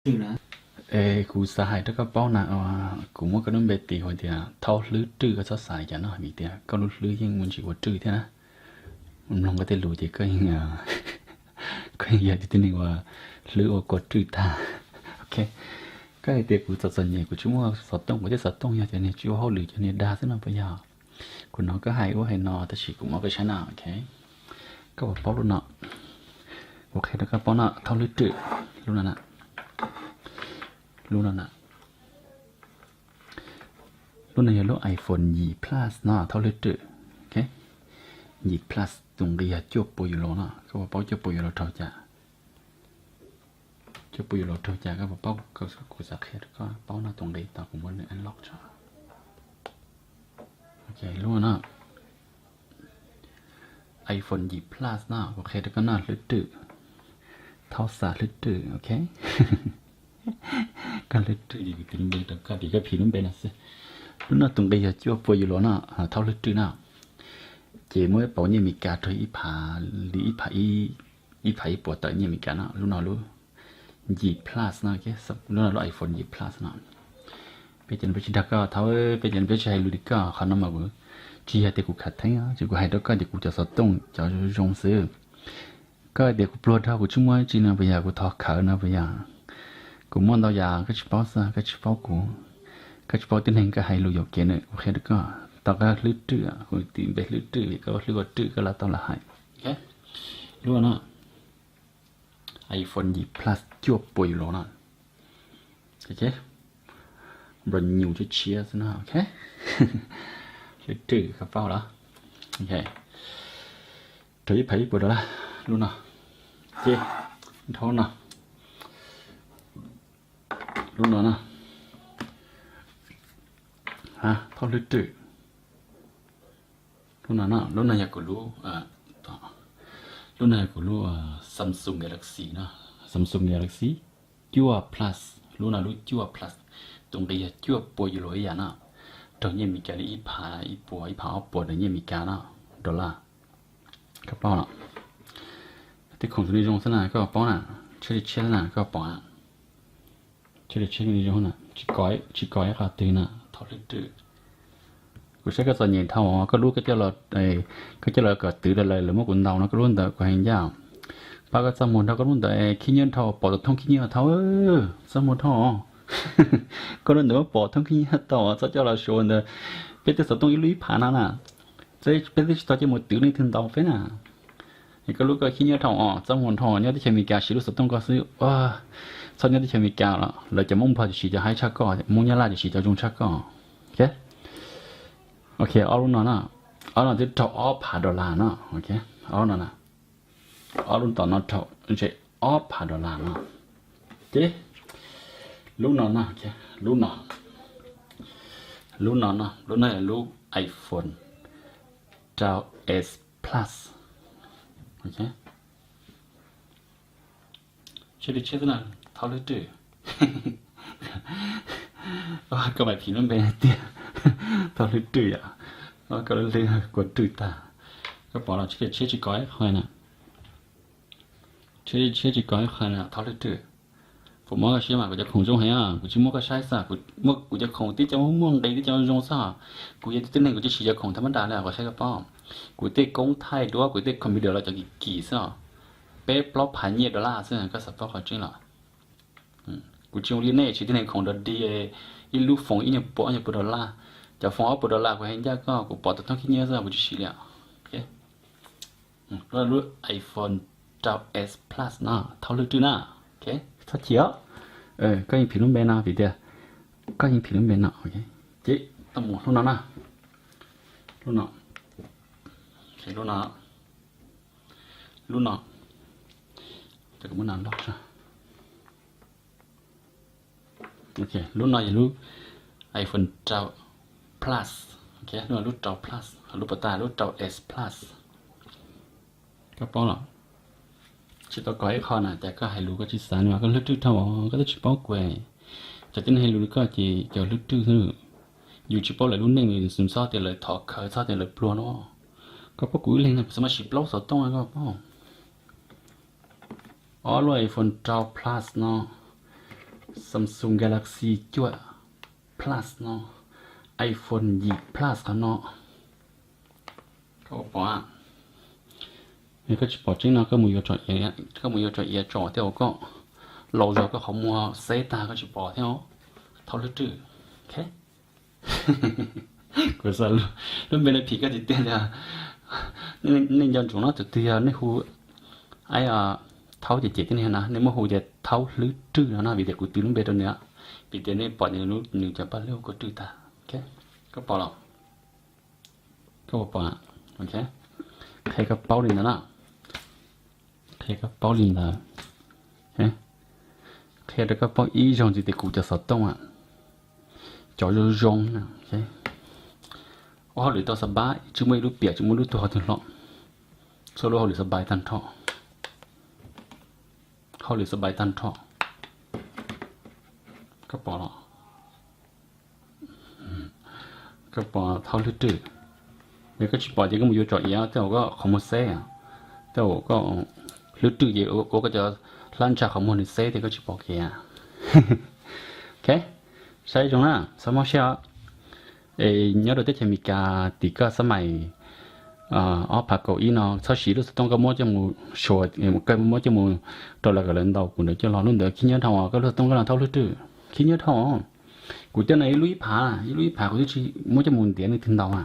Es kuv xav hais rau koj paub na, kuv muab koj lub npe tis hu tias Thaub Hlwb Rwj, koj txhob xav li cas no, vim tias koj lub hlwb yeej muaj ntsis ua rwj thiab na. Mloog koj tej lus ces koj yeej, koj yeej yog tib neeg uas hlwb ua kua rwj tag. Ok, koj hais tias kuv txom txom nyem kuv tsis muaj xov tooj, kuv tej xov tooj yog cov niag tsis ua hauj lwm cov niag dag xwb no puas yog? Kuv hnov koj hais ua hais no tab sis kuv muab koj saib na, ok. Koj puas paub lub no? Kuv qhia rau koj paub no, Thaub Hlwb Rwj, lub no na, lub no na. Lub no yog lub iPhone yim Plus no, Thaub Hlwb Rwj. Ok, yim Plus tus nqi yog cuaj pua euro no, koj puas paub cuaj pua euro raug cas? Cuaj pua euro raug cas koj puas paub? Kuv xav qhia rau koj paub no, tus nqi tau kuv muab nws unlock tso. Ok, lub no iPhone yim Plus no, kuv qhia rau koj no, Hlwb Rwj, Thaub Xas Hlwb Rwj, ok. Koj Hlwb Rwj ces kuv tis lub npe rau koj, ces koj phim lub npe no xwb. Lub no tus nqi yog cuaj pua euro no, Thaub Hlwb Rwj no. Ces muab pauv nyiaj Meskas raug ib phav li ib phav ib, ib phav ib puas tawm nyiaj Meskas no, lub no lub yim Plus no, lub no lub iPhone yim Plus no. Peb cov no peb tsis dag koj, Thaub, peb cov no peb tsis hais lus li koj, qhov no mas kuv tsis yog tias kuv khav theeb, ces kuv hais rau koj ces kuv cov xov tooj cov zoo zoo xwb. Koj hais tias kuv pluag dhau kuv tsis muaj tsi no puas yog, kuv thov khawv no puas yog? Kuv muaj ntau yam koj tsis paub xwb, koj tsis paub kuv, koj tsis paub tib neeg, koj hais lus yuam kev na, kuv qhia rau koj. Tau koj Hlwb Rwj, kuv tis npe Hlwb Rwj vim koj hlwb ua rwj koj lam tau lam hais. Ok, lub no iPhone yim Plus cuaj pua euro no. Ok, brand new tshiab tshiab xwb no, ok. Hlwb Rwj koj paub los? Ok, raug ib phav ib puas dollar lub no. Ces dhau no, lub no no, Thaub Hlwb Rwj. Lub no no, lub no yog kuv lub, lub no yog kuv lub Samsung Galaxy no, Samsung Galaxy cuaj Plus, lub no lub cuaj Plus, tus nqi yog cuaj pua euro ib yam no, raug nyiaj Meskas li ib phav ib puas, ib phav ob puas raug nyiaj Meskas no, dollar. Koj paub los? Tej khoom zoo li zoo xwb na koj paub na, tshiab li tshiab xwb na koj pom na. Tshiab li tshiab zoo li zoo na, tsis kov ib qho twg na, Thaub Hlwb Rwj. Kuv saib koj txom nyem dhau, koj lub koj coj los, koj coj los kom twv lawm lawv muab kuv ntaus no, koj lub ntawd kuv hais ncaj. Pab koj txaj muag dhau, koj lub ntawd khib nyiab dhau, pom tau thoob khib nyiab thaum, txaj muag dhau. Koj lub ntawd muab pom thoob khib nyiab tau, txhob coj los suav ntawd. Peb tej xov tooj ib lub ib phav no na, peb twb tsis tau coj mus twv leej twg ntaus peb na. Koj lub koj khib nyiab dhau os, txaj muag dhau, nyob teb chaws Amelikas siv lub xov tooj koj xwb. Txhob nyob teb chaws Amelikas los lawv cov Hmoob Nplog ces siv cov haib tshaj koj, Hmoob Nyab Laj ces siv cov zoo tshaj koj. Ok, ok, ob lub no na, ob no twb raug ob phav dollar no, ok, ob no na, ob lub tom no raug ze ob phav dollar no. Ces lub no no, lub no, lub no no, lub no yog lub iPhone rau S Plus. Ok, tshiab li tshiab xwb na, Thaub Hlwb Rwj. Koj mam phim lub npe tiag, Thaub Hlwb Rwj yom, koj lub hlwb kua rwj tag. Koj pom los tshiab li tshiab tsis kov ib qho na. Tshiab li tshiab tsis kov ib qho na, Thaub Hlwb Rwj. Kuv muab koj siab mas kuv cov khoom zoo heev, kuv tsis muab koj saib xwb, kuv muab kuv cov khoom tib cov muaj nqis tib cov zoo xwb. Kuv yog tib neeg kuv tsis siv cov khoom thab mab das li, kuv saib koj paub. Kuv tej koob thaij duab, kuv tej computer los cov kim kim xwb os. Peb plaub phav nyiaj dollar xwb koj xav paub qhov tseeb los? Kuv tsis zoo li nej siv tib neeg khoom dog dig, ib lub foos ib nyuag pua ob nyuag pua dollar. Cov foos ob pua dollar kuv hais ncaj koj, kuv pom tau thoob khib nyiab xwb kuv tsis siv li. Lub iPhone rau S Plus no, Thaub Hlwb Rwj na. Txhob chim os. Koj yeej phim lub npe no vim tias koj yeej phim lub npe no. Ces tau mus lub no na. Lub no, lub no, lub no, lub no yog lub iPhone rau Plus, lub rau Plus, lub pas tas lub rau S Plus. Koj paub los? Tsis tau kov ib qho na, cas koj hais lus koj tsis xav li, koj hlwb rwj dhau, koj twb tsis paub kuv. Cov tib neeg hais lus li koj ces cov hlwb rwj xwb. Yus tsis paub lawv lub neej, txhob tias lawv thov khawv, txhob tias lawv pluag no. Koj paub kuv ib leeg no kuv xav mas siv plaub xov tooj koj paub. Ob lub iPhone rau Plus no, Samsung Galaxy cuaj Plus no, iPhone yim Plus qhov no. Koj pom, koj tsis pom tseeb no koj mus yuav tsom iav, koj mus yuav tsom iav tsom tej uas koj laus zog koj qhov muag xeb tag koj tsis pom thiab. Thaub hlwb rwj. Kuv xav lub npe no phim koj tiag tiag li. Nej nco ntsoov no, tus twg yog nej hu, aib, thaub ces cem tib neeg na, nej muab hu tias thaub hlwb rwj no no vim tias kuv twv lub npe rau nws, vim tias nej pom nws cov paj hlwb hu kuv rwj tag. Koj pom los? Koj pom, qhia koj paub li ntawd na, qhia koj paub li ntawd, qhia rau koj paub ib zaug ntxiv tias kuv cov xov tooj cov zoo zoo, ua hauj lwm tau xab pab, tsis muaj ib lub piam, tsis muaj lub tuag twg hlo, txhua lub hauj lwm xab pab tag nrho, hauj lwm xab pab tag nrho. Koj pom los? Koj pom thaub hlwb rwj. Yog koj tsis pom ces koj mus yuav tsom iav tej uas koj qhov muag xeb, tej uas koj hlwb rwj ces ua koj cov hlab ntsha qhov muag nws xeb tias koj tsis pom kev. Ok, saib zoo na, txhob mob siab. Es nyob rau teb chaws Amelikas tim koj xab mais ob phav kaum ib no txhob siv lub xov tooj koj muab coj mus suas, koj muab coj mus rau lawv kom lawv ntaus kuv ntawd coj los. Lub ntawd khib nyiab dhau, koj lub xov tooj koj los thaub hlwb rwj, khib nyiab dhau. Kuv coj no ib lub ib phav, ib lub ib phav kuv twb tsis muab coj mus ntiav leej twg ntaus a.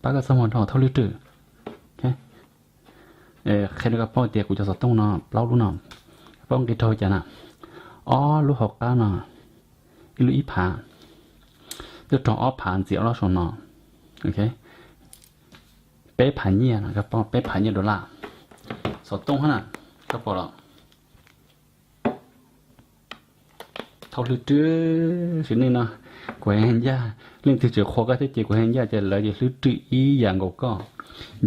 Pab koj txaj muag rau thaub hlwb rwj. Qhia rau koj paub tias kuv cov xov tooj no plaub lub no, paub nqi raug cas na? Ob lub hauv qab no, ib lub ib phav, twb raug ob phav ntxiv ob lub saum no. Peb phav nyiaj, peb phav nyiaj dollar. Xov tooj hab na, koj pom los? Thaub hlwb rwj, sim neej no kuv hais ncaj, leej twg tseem qhuas koj thiab ces kuv hais ncaj ces lawv ces hlwb rwj ib yam nkaus koj.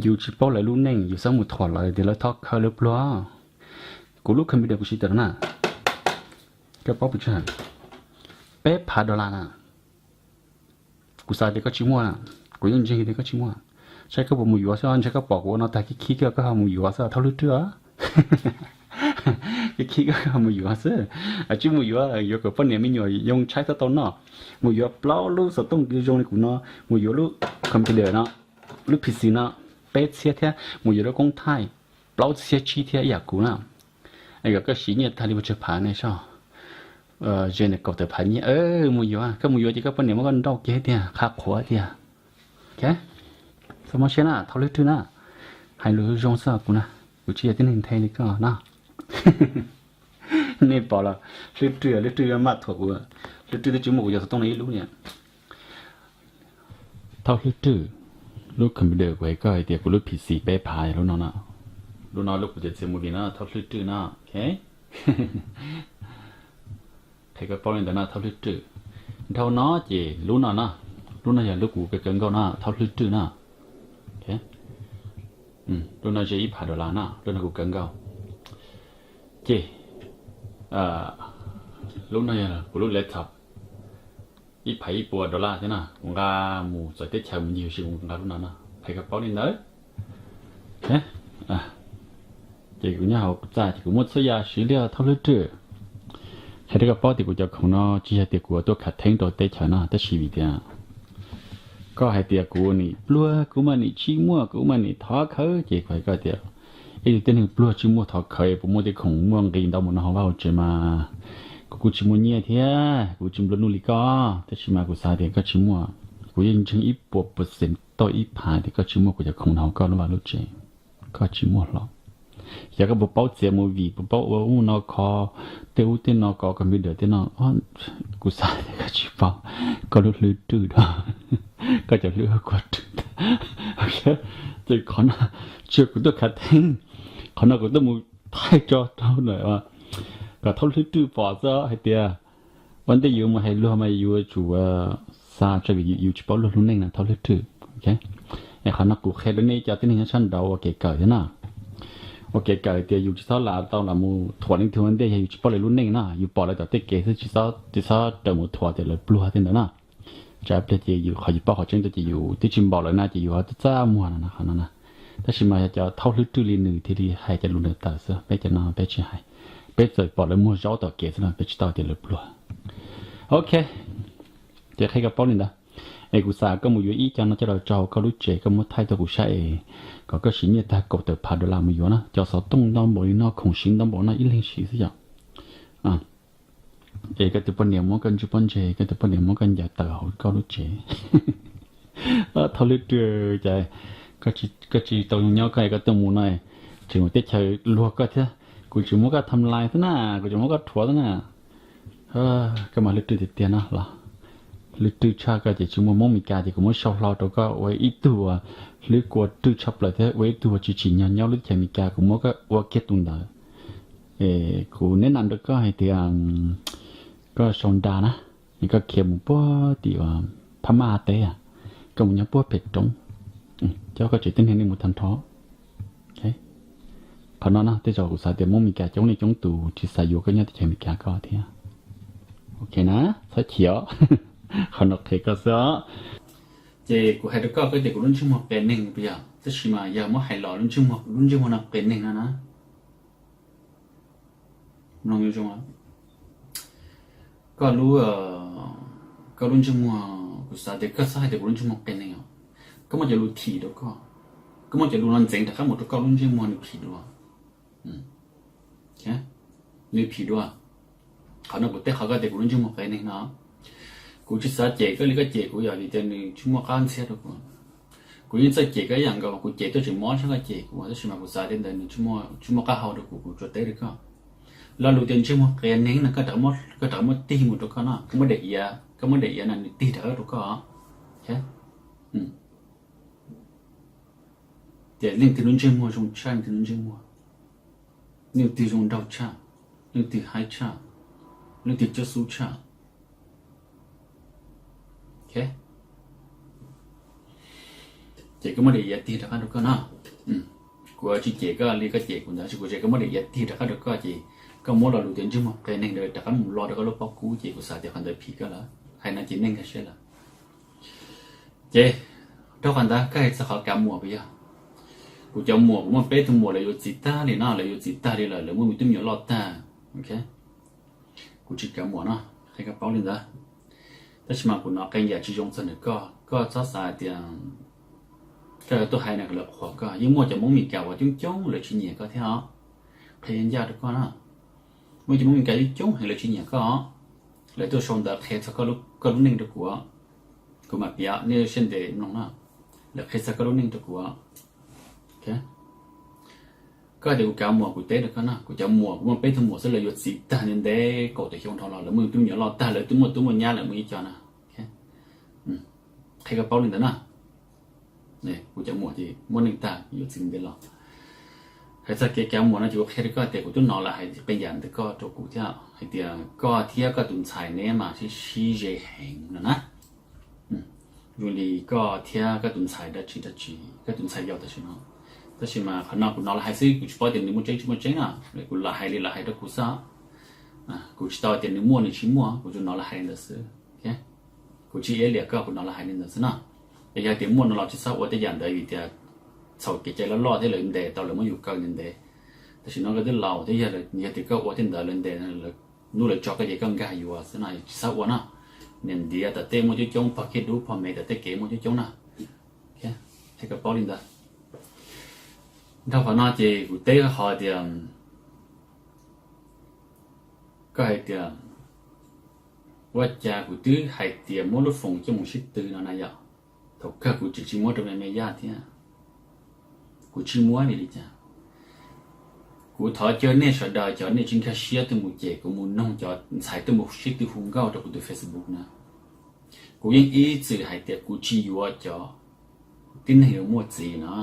Yus tsis paub lawv lub neej, yus xav mus thuam lawv tias lawv thov khawb lawv pluag. Kuv lub computer kuv siv tawm na, koj paub pes tsawg? Peb phav dollar na. Kuv xav tias koj tsis muaj, kuv yeej ntseeg tias koj tsis muaj. Saib koj puas mus yuav xwb, ntshe koj pom kuv ua no tag khib khib koj, koj ho mus yuav xwb thaub hlwb rwj. Khib khib koj, koj ho mus yuav xwb. Tsis mus yuav, yuav kom poj niam me nyuam yoo tshaib txhob tau noj. Mus yuav plaub lub xov tooj zoo li kuv no, mus yuav lub computer no, lub P C no, peb txhiab thiab, mus yuav lub koob thaij plaub txhiab tsib thiab ib yam kuv na. Es kom koj siv nyiaj tag li pes tsawg phav ne soj? Ze ne kaum tawm phav nyiaj. Mus yuav, koj mus yuav ces koj poj niam muab koj nrauj kiag tiag, qha qhuav tiag. Txhob mob siab na, thaub hlwb rwj na. Hais lus zoo xwb kuv na, kuv tsis yog tib neeg nthe li koj no. Nej pom los, hlwb rwj, hlwb rwj maj thuam kuv, hlwb rwj twb tsis muaj kuv cov xov tooj no ib lub li. Thaub hlwb rwj, lub computer kuv hais koj hais tias kuv lub P C peb phav lub no na. Lub no lub kuv txiav txim movie no thaub hlwb rwj no. Qhia koj paub li ntawd no thaub hlwb rwj. Dhau no ces lub no na, lub no yog lub kuv kawg kawg nkaus na thaub hlwb rwj na. Lub no ze ib phav dollar na, lub no kuv kawg nkaus. Ces lub no yog kuv lub laptop ib phav ib puas dollar thiab na, kuv nqa mus txawv teb chaws mus ncig ua si kuv nqa lub no na, qhia koj paub li ntawd. Ces kuv nyob hauv kuv txaj ces kuv muaj txhua yam siv li thaub hlwb rwj. Qhia rau koj paub tias kuv cov khoom no tsis yog tias kuv tuaj khav theeb rau teb chaws no tab sis vim tias koj hais tias kuv nim pluag kuv mas nim tsis muaj kuv mas nim thov khawb ces kuv hais koj tias ib tug tib neeg pluag tsis muaj thov khawb puas muaj tej khoom muaj nqi ntau mus no hauv vaj hauv tsev mas kuv kuj tsis muaj nyiaj thiab kuv tsis nplua nuj li koj tab sis mas kuv xav tias koj tsis muaj, kuv yeej ntseeg ib puas percent tau ib phav tias koj tsis muaj kuv cov khoom no hauv koj lub vaj lub tsev, koj tsis muaj hlo. Yog koj puas paub txiav movie, puas paub ua ub no kho tej ub tej no, kov computer tej no, kuv xav tias koj tsis paub koj lub hlwb rwj da, koj cov hlwb kua rwj. Ces qhov no tsis yog kuv tuaj khav theeb, qhov no kuv tuaj mus thaij tso rau kom thaub hlwb rwj pom xwb hais tias ua ntej yus mus hais luag mas yuav tsum xav tsawg vim yus tsis paub luag lub neej na thaub hlwb rwj. Es qhov no kuv qhia rau nej cov tib neeg nyob sab nraud ua kev kawm thiab na. Ua kev kawm tias yus tsis txhob lam tau lam mus thuam leej twg ua ntej yog yus tsis paub lawv lub neej na, yus pom lawv tom tej kev xwb, tsis txhob raws mus thuam tias lawv pluag tej ntawd na. Tsam pliag ces yus qhov yus paub qhov tseeb tuaj ces yus twb tsis npaum lawv na ces yus ho txaj muag no qhov no na. Tab sis mas yog cov thaub hlwb rwj li nws thiaj li hais cov lus ntawd tawm xwb, peb cov no peb tsis hais. Peb txawm pom lawv muag zaub tom kev xwb no, peb tsis tau tias lawv pluag. Ok, ces qhia koj paub li ntawd. Es kuv xav koj mus yuav ib co no coj los tso hauv koj lub tsev, koj muab thaij tuaj kuv saib es kom koj siv nyiaj tag kaum tawm phav dollar mus yuav na. Cov xov tooj ntau npaum li no, khoom siv ntau npaum no, ib leeg siv xwb yom. Es koj tus poj niam muab koj ntswj pob ntseg, koj tus poj niam muab koj ncaws tawm hauv koj lub tsev. Thauj lwm rwg cas koj tsis tau nyob koj es koj tuaj mus no, tseem ua teb chaws luag koj thiab. Kuv tsis muab koj tham lais xwb na, kuv tsis muab koj rhuav xwb na. Koj mas lwm rwg tiag tiag no los. Lwm rwg tshaj koj ces tsis muaj Hmoob Meskas ces kuv muab sau hlo rau koj ua ib tug uas hlwb kua rwg tshaj plaws thiab ua ib tug uas tsis tsim nyog nyob lub teb chaws Amelikas, kuv muab koj ua kiag tus ntawd. Kuv neb na rau koj hais tias koj sau nra na, koj khiav mus puag tim Phab Maj teb, koj mus nyob puag pem roob, coj koj tsev tib neeg nej mus tag nrho. Qhov no no tej zaum kuv xav tias Hmoob Meskas coob leej coob tus tsis xav yuav koj nyob teb chaws Amelikas koj thiab. Ok na, txhob chim os. Qhov no qhia koj xwb os. Ces kuv hais rau koj, koj tias kuv lub ntsej muag qias neeg puas yog? Tab sis mas yog muab hais los lub ntsej muag, lub ntsej muag no qias neeg no na. Mloog zoo, koj lub, koj lub ntsej muag, kuv xav tias koj txhob hais tias kuv lub ntsej muag qias neeg os. Koj muab cov lus thim rau koj, koj muab cov lus no ntxeev rov qab mus rau koj lub ntsej muag nws phim dua. Nws phim dua. Qhov no kuv teb qhov koj tias kuv lub ntsej muag qias neeg no, kuv tsis xav cem koj li koj cem kuv, yog vim tias nws tsis muaj qab ntxhiab rau kuv. Kuv yeej txawj cem koj ib yam nkaus, kuv cem tuaj tseem mob tshaj koj cem kuv, tab sis mas kuv xav tias ntawd nws tsis muaj qab hau rau kuv, kuv tsuas teb rau koj. Lo lus tias ntsej muag qias neeg no koj rov qab muab tig mus rau koj no, koj muab daim iav, koj muab daim iav no nws tig rov qab rau koj. Tias leej twg lub ntsej muag zoo tshaj leej twg lub ntsej muag, leej twg zoo nraug tshaj, leej twg haib tshaj, leej twg cab xub tshaj. Ces koj muab daim iav tig rov qab rau koj no. Kuv tsis cem koj li koj cem kuv ntawd, tab sis kuv tseem koj muab daim iav tig rov qab rau koj ces koj muab lo lus tias ntsej muag qias neeg ntawd rov qab mus lo rau koj lub pob kub ces kuv xav tias qhov ntawd phim koj lawm. Hais no ces neeg nkag siab lawm. Ces rau qhov ntawd koj hais txog qhov kav muam puas yog? Kuv cov muam, kuv muaj peb tug muam lawv yuav txiv tag li no, lawv yuav txiv tag li lawm, lawv muaj me tub me nyuam loj tag. Kuv tsis kav muam no, qhia koj paub li ntawd. Tab sis mas kuv hnov qee yam tsis zoo txog ntawm koj, koj txhob xav hais tias koj yuav tuaj hais no kom lawv qhuas koj. Yeej muaj cov Hmoob Meskas uas coob coob lawv tsis nyiam koj thiab os. Qhia ncaj rau koj na, muaj cov Hmoob Meskas coob coob heev lawv tsis nyiam koj os. Lawv tuaj sau ntawv qhia txog koj lub neej rau kuv. Kuv mam piav nej siab ntev mloog na. Lawv qhia txog koj lub neej rau kuv. Koj tias kuv kav muam, kuv teb rau koj na, kuv cov muam, kuv muaj peb tug muam xwb, lawv yuav txiv tag ntev ntev kaum tawm xyoo dhau los, lawv muaj tub me nyuam loj tag, lawv twb muaj tub muaj nyab lawm, muaj ib co na. Qhia koj paub li ntawd na. Kuv cov muam ces muaj neej tag yuav txiv ntev los. Hais txog kev kav muam no ces kuv qhia rau koj tias kuv twb hnov lawv hais qee yam ntawm koj rau kuv thiab, hais tias koj thiab koj tus ntxhais neb mas sib sib ze heev no na. Zoo li koj thiab koj tus ntxhais dab tsi dab tsi, koj tus ntxhais yau tam sim no. Tab sis mas qhov no kuv hnov lawv hais xwb, kuv tsis paub tias nws muaj tseeb tsis muaj tseeb na. Kuv lawv hais li lawv hais rau kuv xwb. Kuv tsis tau tias nws muaj nws tsis muaj, kuv tsuas hnov lawv hais li ntawd xwb. Kuv tsis iab liam koj, kuv hnov lawv hais li ntawd xwb na. Es yog tias muaj no los tsis txhob ua tej yam ntawd vim tias txhaum kev cai loj loj thiab lawv ntes tau lawv muab yus kaw ntev ntev. Tam sim no koj twb laus thiab, yog tias koj ua tej ntawd lawv ntes, hnub lawv tso koj ces koj nkag yuav xwb no, tsis txhob ua na. Niam ntiav tom tej muaj coob coob, pog kiag dub pog me tom tej kev muaj coob coob na. Koj paub li ntawd. Dhau qhov no ces kuv teb qhov tias, koj hais tias ua cas kuv twb hais tias muab lub foos coj mus sib tw no na yom. Thaum kawg kuv tseem tsis muab rau me me yaj thiab. Kuv tsis muab vim li cas? Kuv thov caw nej sawv daws cov nej tsis nkag siab tuaj mus cem kuv, mus noog cov ntxhais tuaj mus sib tw hu nkauj rau kuv tus Facebook na. Kuv yeej ib txwm hais tias kuv tsis yuav cov tib neeg uas muaj txiv no.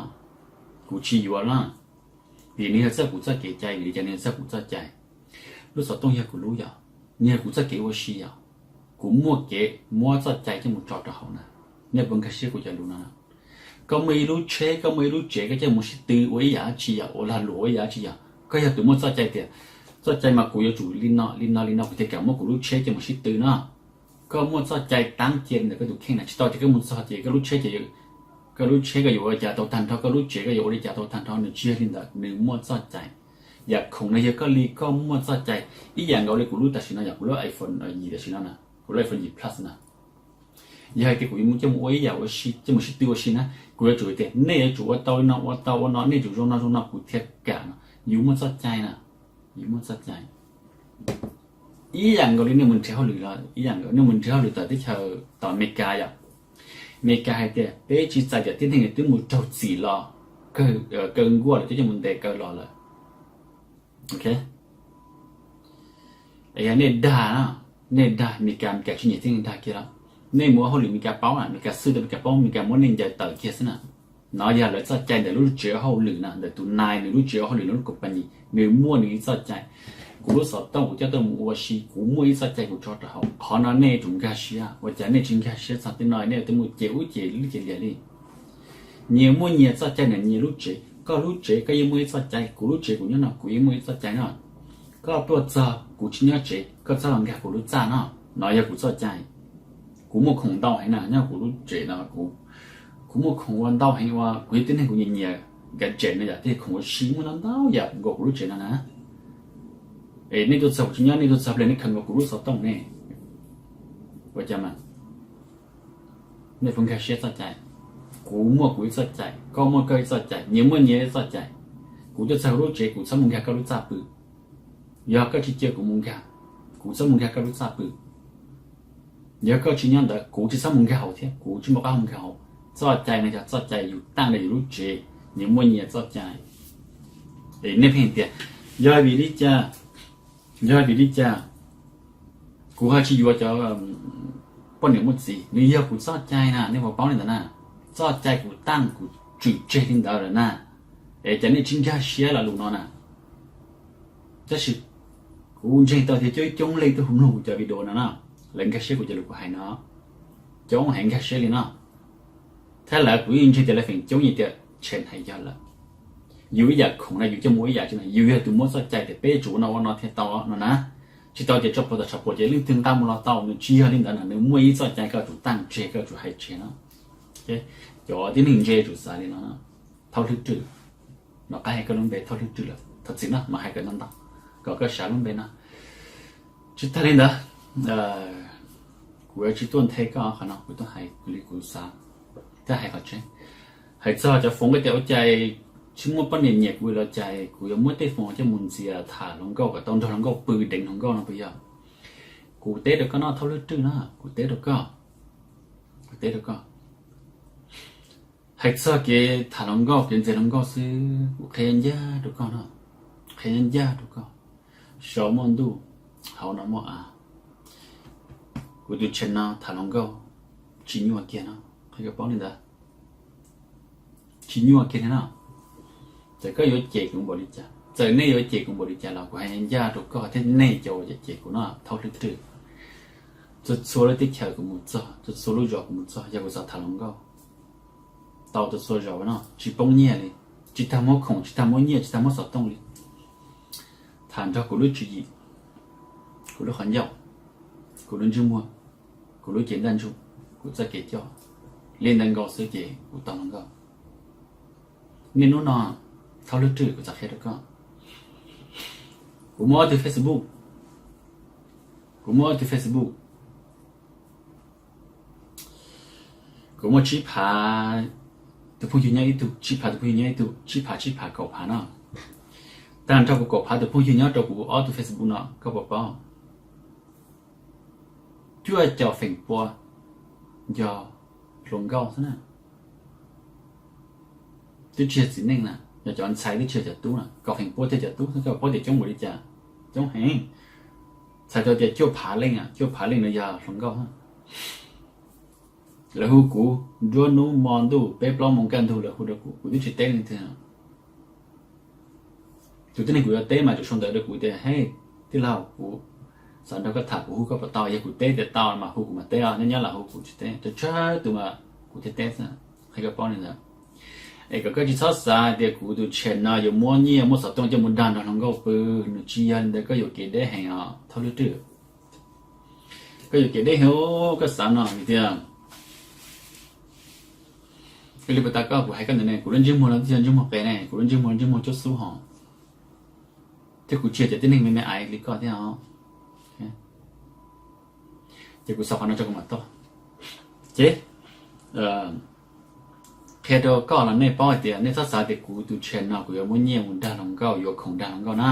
Kuv tsis yuav na, vim nws yog txoj kuv txoj kev cai, vim li cas nws yog txoj kuv txoj cai. Lub xov tooj yog kuv lub yom, nws yog kuv txoj kev ua si yom. Kuv muaj kev muab txoj cai coj mus tso rau hauv na. Nej puas nkag siab kuv cov lus no? Koj muaj ib lub tsheb, koj muaj ib lub tsev, koj coj mus sib tw ua ib yam dab tsi yom, ua lag luam ua ib yam dab tsi yom, koj yog tus muaj txoj cai tias, txoj cai mas kuv yuav tsum li no li no li no kuv thiaj kam muab kuv lub tsheb coj mus sib tw no. Koj muaj txoj cai taab cia li ntawm koj tus kheej na, tsis tau tias koj mus txog ces koj lub tsheb ces, koj lub tsheb koj yuav ua li cas tau tag nrho, koj lub tsev koj yuav ua li cas tau tag nrho, nws tsis yog li ntawd, nws muaj txoj cai. Yam khoom no yog koj li koj muaj txoj cai ib yam nkaus li kuv lub tam sim no, yog kuv lub iPhone yim tam sim no na, kuv lub iPhone yim Plus na. Yog hais tias kuv yuav mus coj mus ua ib yam ua si, coj mus sib tw ua si na, kuv yuav tsum tias nej yuav tsum ua tau li no, ua tau ua no, nej yuav tsum zoo no zoo no kuv thiaj kam no. Yus muaj txoj cai na, yus muaj txoj cai. Ib yam nkaus li nej mus nrhiav hauj lwm los ib yam nkaus, nej mus nrhiav hauj lwm tom teb chaws tom Amelikas yom. Amelikas hais tias peb tsis txais cov tib neeg twb mus raug txim los kaw nkuaj lawm, twb coj mus ntes kaw los lawm. Ok, yog nej dag, nej dag Amelikas, Amelikas tsis nyiam tib neeg dag kiag lawm. Nej mus ua hauj lwm Amelikas paub na, Amelikas xwb, Amelikas paub, Amelikas muab nej ncaws tawm kiag xwb na. No yog lawv txoj cai ntawm lub tsev hauj lwm na, ntawm tus nai nws lub tsev hauj lwm, nws lub company, nws muaj nws ib txoj cai. Kuv lub xov tooj kuv coj tuaj mus ua si, kuv muaj ib txoj cai kuv tso rau hauv. Qhov no nej yuav tsum nkag siab, ua cas nej tsis nkag siab txog tej no, nej yuav tau mus ces ub ces lub ces lias li. Nyias muaj nyias txoj cai na, nyias lub tsev, koj lub tsev koj yeej muaj ib txoj cai, kuv lub tsev kuv nyob no kuv yeej muaj ib txoj cai no. Koj tuaj txog kuv tsis nyob tsev, koj txhob los nkag kuv lub txaj no. No yog kuv txoj cai. Kuv muaj khoom ntau heev na, nyob kuv lub tsev no, kuv muaj khoom ua ntau heev, ua kuv yog tib neeg kuv nyiam nyiam nkav tsev no yom, tej khoom ua si muaj ntau ntau yam nkaus kuv lub tsev no na. Es nej tuaj txog kuv tsis nyob, nej tuaj txog ple nej khaws nkaus kuv lub xov tooj ne, ua cas mas nej puas nkag siab txoj cai? Kuv muaj kuv ib txoj cai, koj muaj koj ib txoj cai, nyias muaj nyias ib txoj cai. Kuv tuaj txog kuv lub tsev kuv txhob mus nkag koj lub txaj pw. Yog koj tsis cia kuv mus nkag, kuv txhob mus nkag koj lub txaj pw. Yog koj tsis nyob ntawd kuv tsis txhob mus nkag hauv thiab, kuv tsis muaj qab mus nkag hauv. Txoj cai no yog txoj cai yus taj ntawm yus lub tsev, nyias muaj nyias txoj cai. Es nej pheej tias, yog vim li cas, yog vim li cas kuv ho tsis yuav cov poj niam muaj txiv? Nws yog kuv txoj cai na, nej puas paub li ntawd na? Txoj cai kuv taj kuv tsim tseg li ntawd lawm na. Es cas nej tsis nkag siab los lus no na? Tab sis kuv ntseeg tau tias coob coob leej twb hu mloog kuv cov video no na, lawv nkag siab kuv cov lus kuv hais no, coob heev nkag siab li no. Thiab lawv kuv yeej ntseeg tias lawv feem coob yeej tias tseem hais yog lawm. Yus ib yam khoom na yus coj mus ua ib yam tsi na, yus yog tus muab txoj cai tias peb yuav tsum ua no ua no thiaj tau no na. Tsis tau tias tso plhuav tom tshav puam ces leej twg nqa mus los tau, nws tsis yog li ntawd na, nws muaj ib txoj cai koj yuav tsum taj tseg, koj yuav tsum hais tseg no. Cov tib neeg ntse yuav tsum xav li no. Thaub Hlwb Rwj, no qab hais koj lub npe Thaub Hlwb Rwj lawm, thov txim no mas hais kom ntau ntau kom koj xav lub npe no. Tsis tag li ntawd, kuv yuav tsis tuaj nthe koj qhov no, kuv tuaj hais li kuv xav, thiab hais qhov tseeb. Hais txog cov foov koj tias ua cas tsis muaj poj niam nyiam kuv los cas kuv yuav muab tej foov coj mus ntxias tham hluas nkauj kom tau nrog hluas nkauj pw deev hluas nkauj no puas yog? Kuv teb rau koj no Thaub Hlwb Rwj no, kuv teb rau koj, kuv teb rau koj. Hais txog kev tham hluas nkauj kev ntxias hluas nkauj xwb kuv qhia ncaj rau koj no, qhia ncaj rau koj. Saum muaj ntuj, hauv no muaj av. Kuv tus channel no tham hluas nkauj tsis nyuaj kiag no, qhia koj paub li ntawd. Tsis nyuaj kiag li no. Txawm koj yuav cem kuv npaum li cas, txawm nej yuav cem kuv npaum li cas los kuv hais ncaj rau koj thiab nej cov uas cem kuv no Thaub Hlwb Rwj. Txhua txhua lub teb chaws kuv mus txog, txhua txhua lub zos kuv mus txog, yog kuv xav tham hluas nkauj tau txhua txhua zaus no tsis poob nyiaj li, tsis tag muab khoom, tsis tag muab nyiaj, tsis tag muab xov tooj li. Tham nrog kuv lub tswv yim, kuv lub qhov ncauj, kuv lub ntsej muag, kuv lub cev ntaj ntsug, kuv txoj kev coj, li ntawd nkaus xwb ces kuv tau hluas nkauj. Niaj hnub no Thaub Hlwb Rwj, kuv xav qhia rau koj, kuv muaj ob tug Facebook, kuv muaj ob tug Facebook, kuv muaj tsib phav tus phooj ywg nyob ib tug, tsib phav tus phooj ywg nyob ib tug, tsib phav tsib phav kaum phav no. Tag nrho kuv kaum phav tus phooj ywg nyob rau kuv ob tug Facebook no koj puas paub? Cuaj caum feem pua yog hluas nkauj xwb na. Twb tsis yog txiv neej na, yog cov ntxhais twb tsis yog cov tub na, kaum feem pua thiaj cov tub xwb, koj puas paub tias coob npaum li cas? Coob heev. Txhais tau tias cuaj phav leej, cuaj phav leej no yog hluas nkauj. Lawv hu kuv nruab hnub hmo ntuj peb plaub moos kaj ntug lawv hu rau kuv, kuv twb tsis teb leej twg. Tus tib neeg kuv yuav teb mas tsuas sau ntawv rau kuv tias, hej, tij laug, kuv xav nrog koj tham, kuv hu koj puas tau? Yog kuv teb tias tau mas hu kuv mam teb os, nyob nyob los hu kuv tsis teb, tsuas tsawg tus mas kuv thiaj teb xwb, qhia koj paub li ntawd. Es kom koj tsis txhob xav tias kuv tus channel no yuav muab nyiaj muab xov tooj coj mus dag nrog hluas nkauj pw, nws tsis yog li ntawd, koj yuam kev deb heev os Thaub Hlwb Rwj. Koj yuam kev deb heev, koj xav no vim tias, ua li puas tas koj, kuv hais koj ntawd ne, kuv lub ntsej muag no twb yog ntsej muag qe ne, kuv lub ntsej muag, ntsej muag cuab xub hos. Thiab kuv tsis yog cov tib neeg me me aiv li koj thiab os. Ces kuv xav qhov no tso kuv mam tau. Ces qhia rau koj los nej paub hais tias nej txhob xav tias kuv tus channel no kuv yuav muab nyiaj mus dag hluas nkauj, yuav khoom dag hluas nkauj na.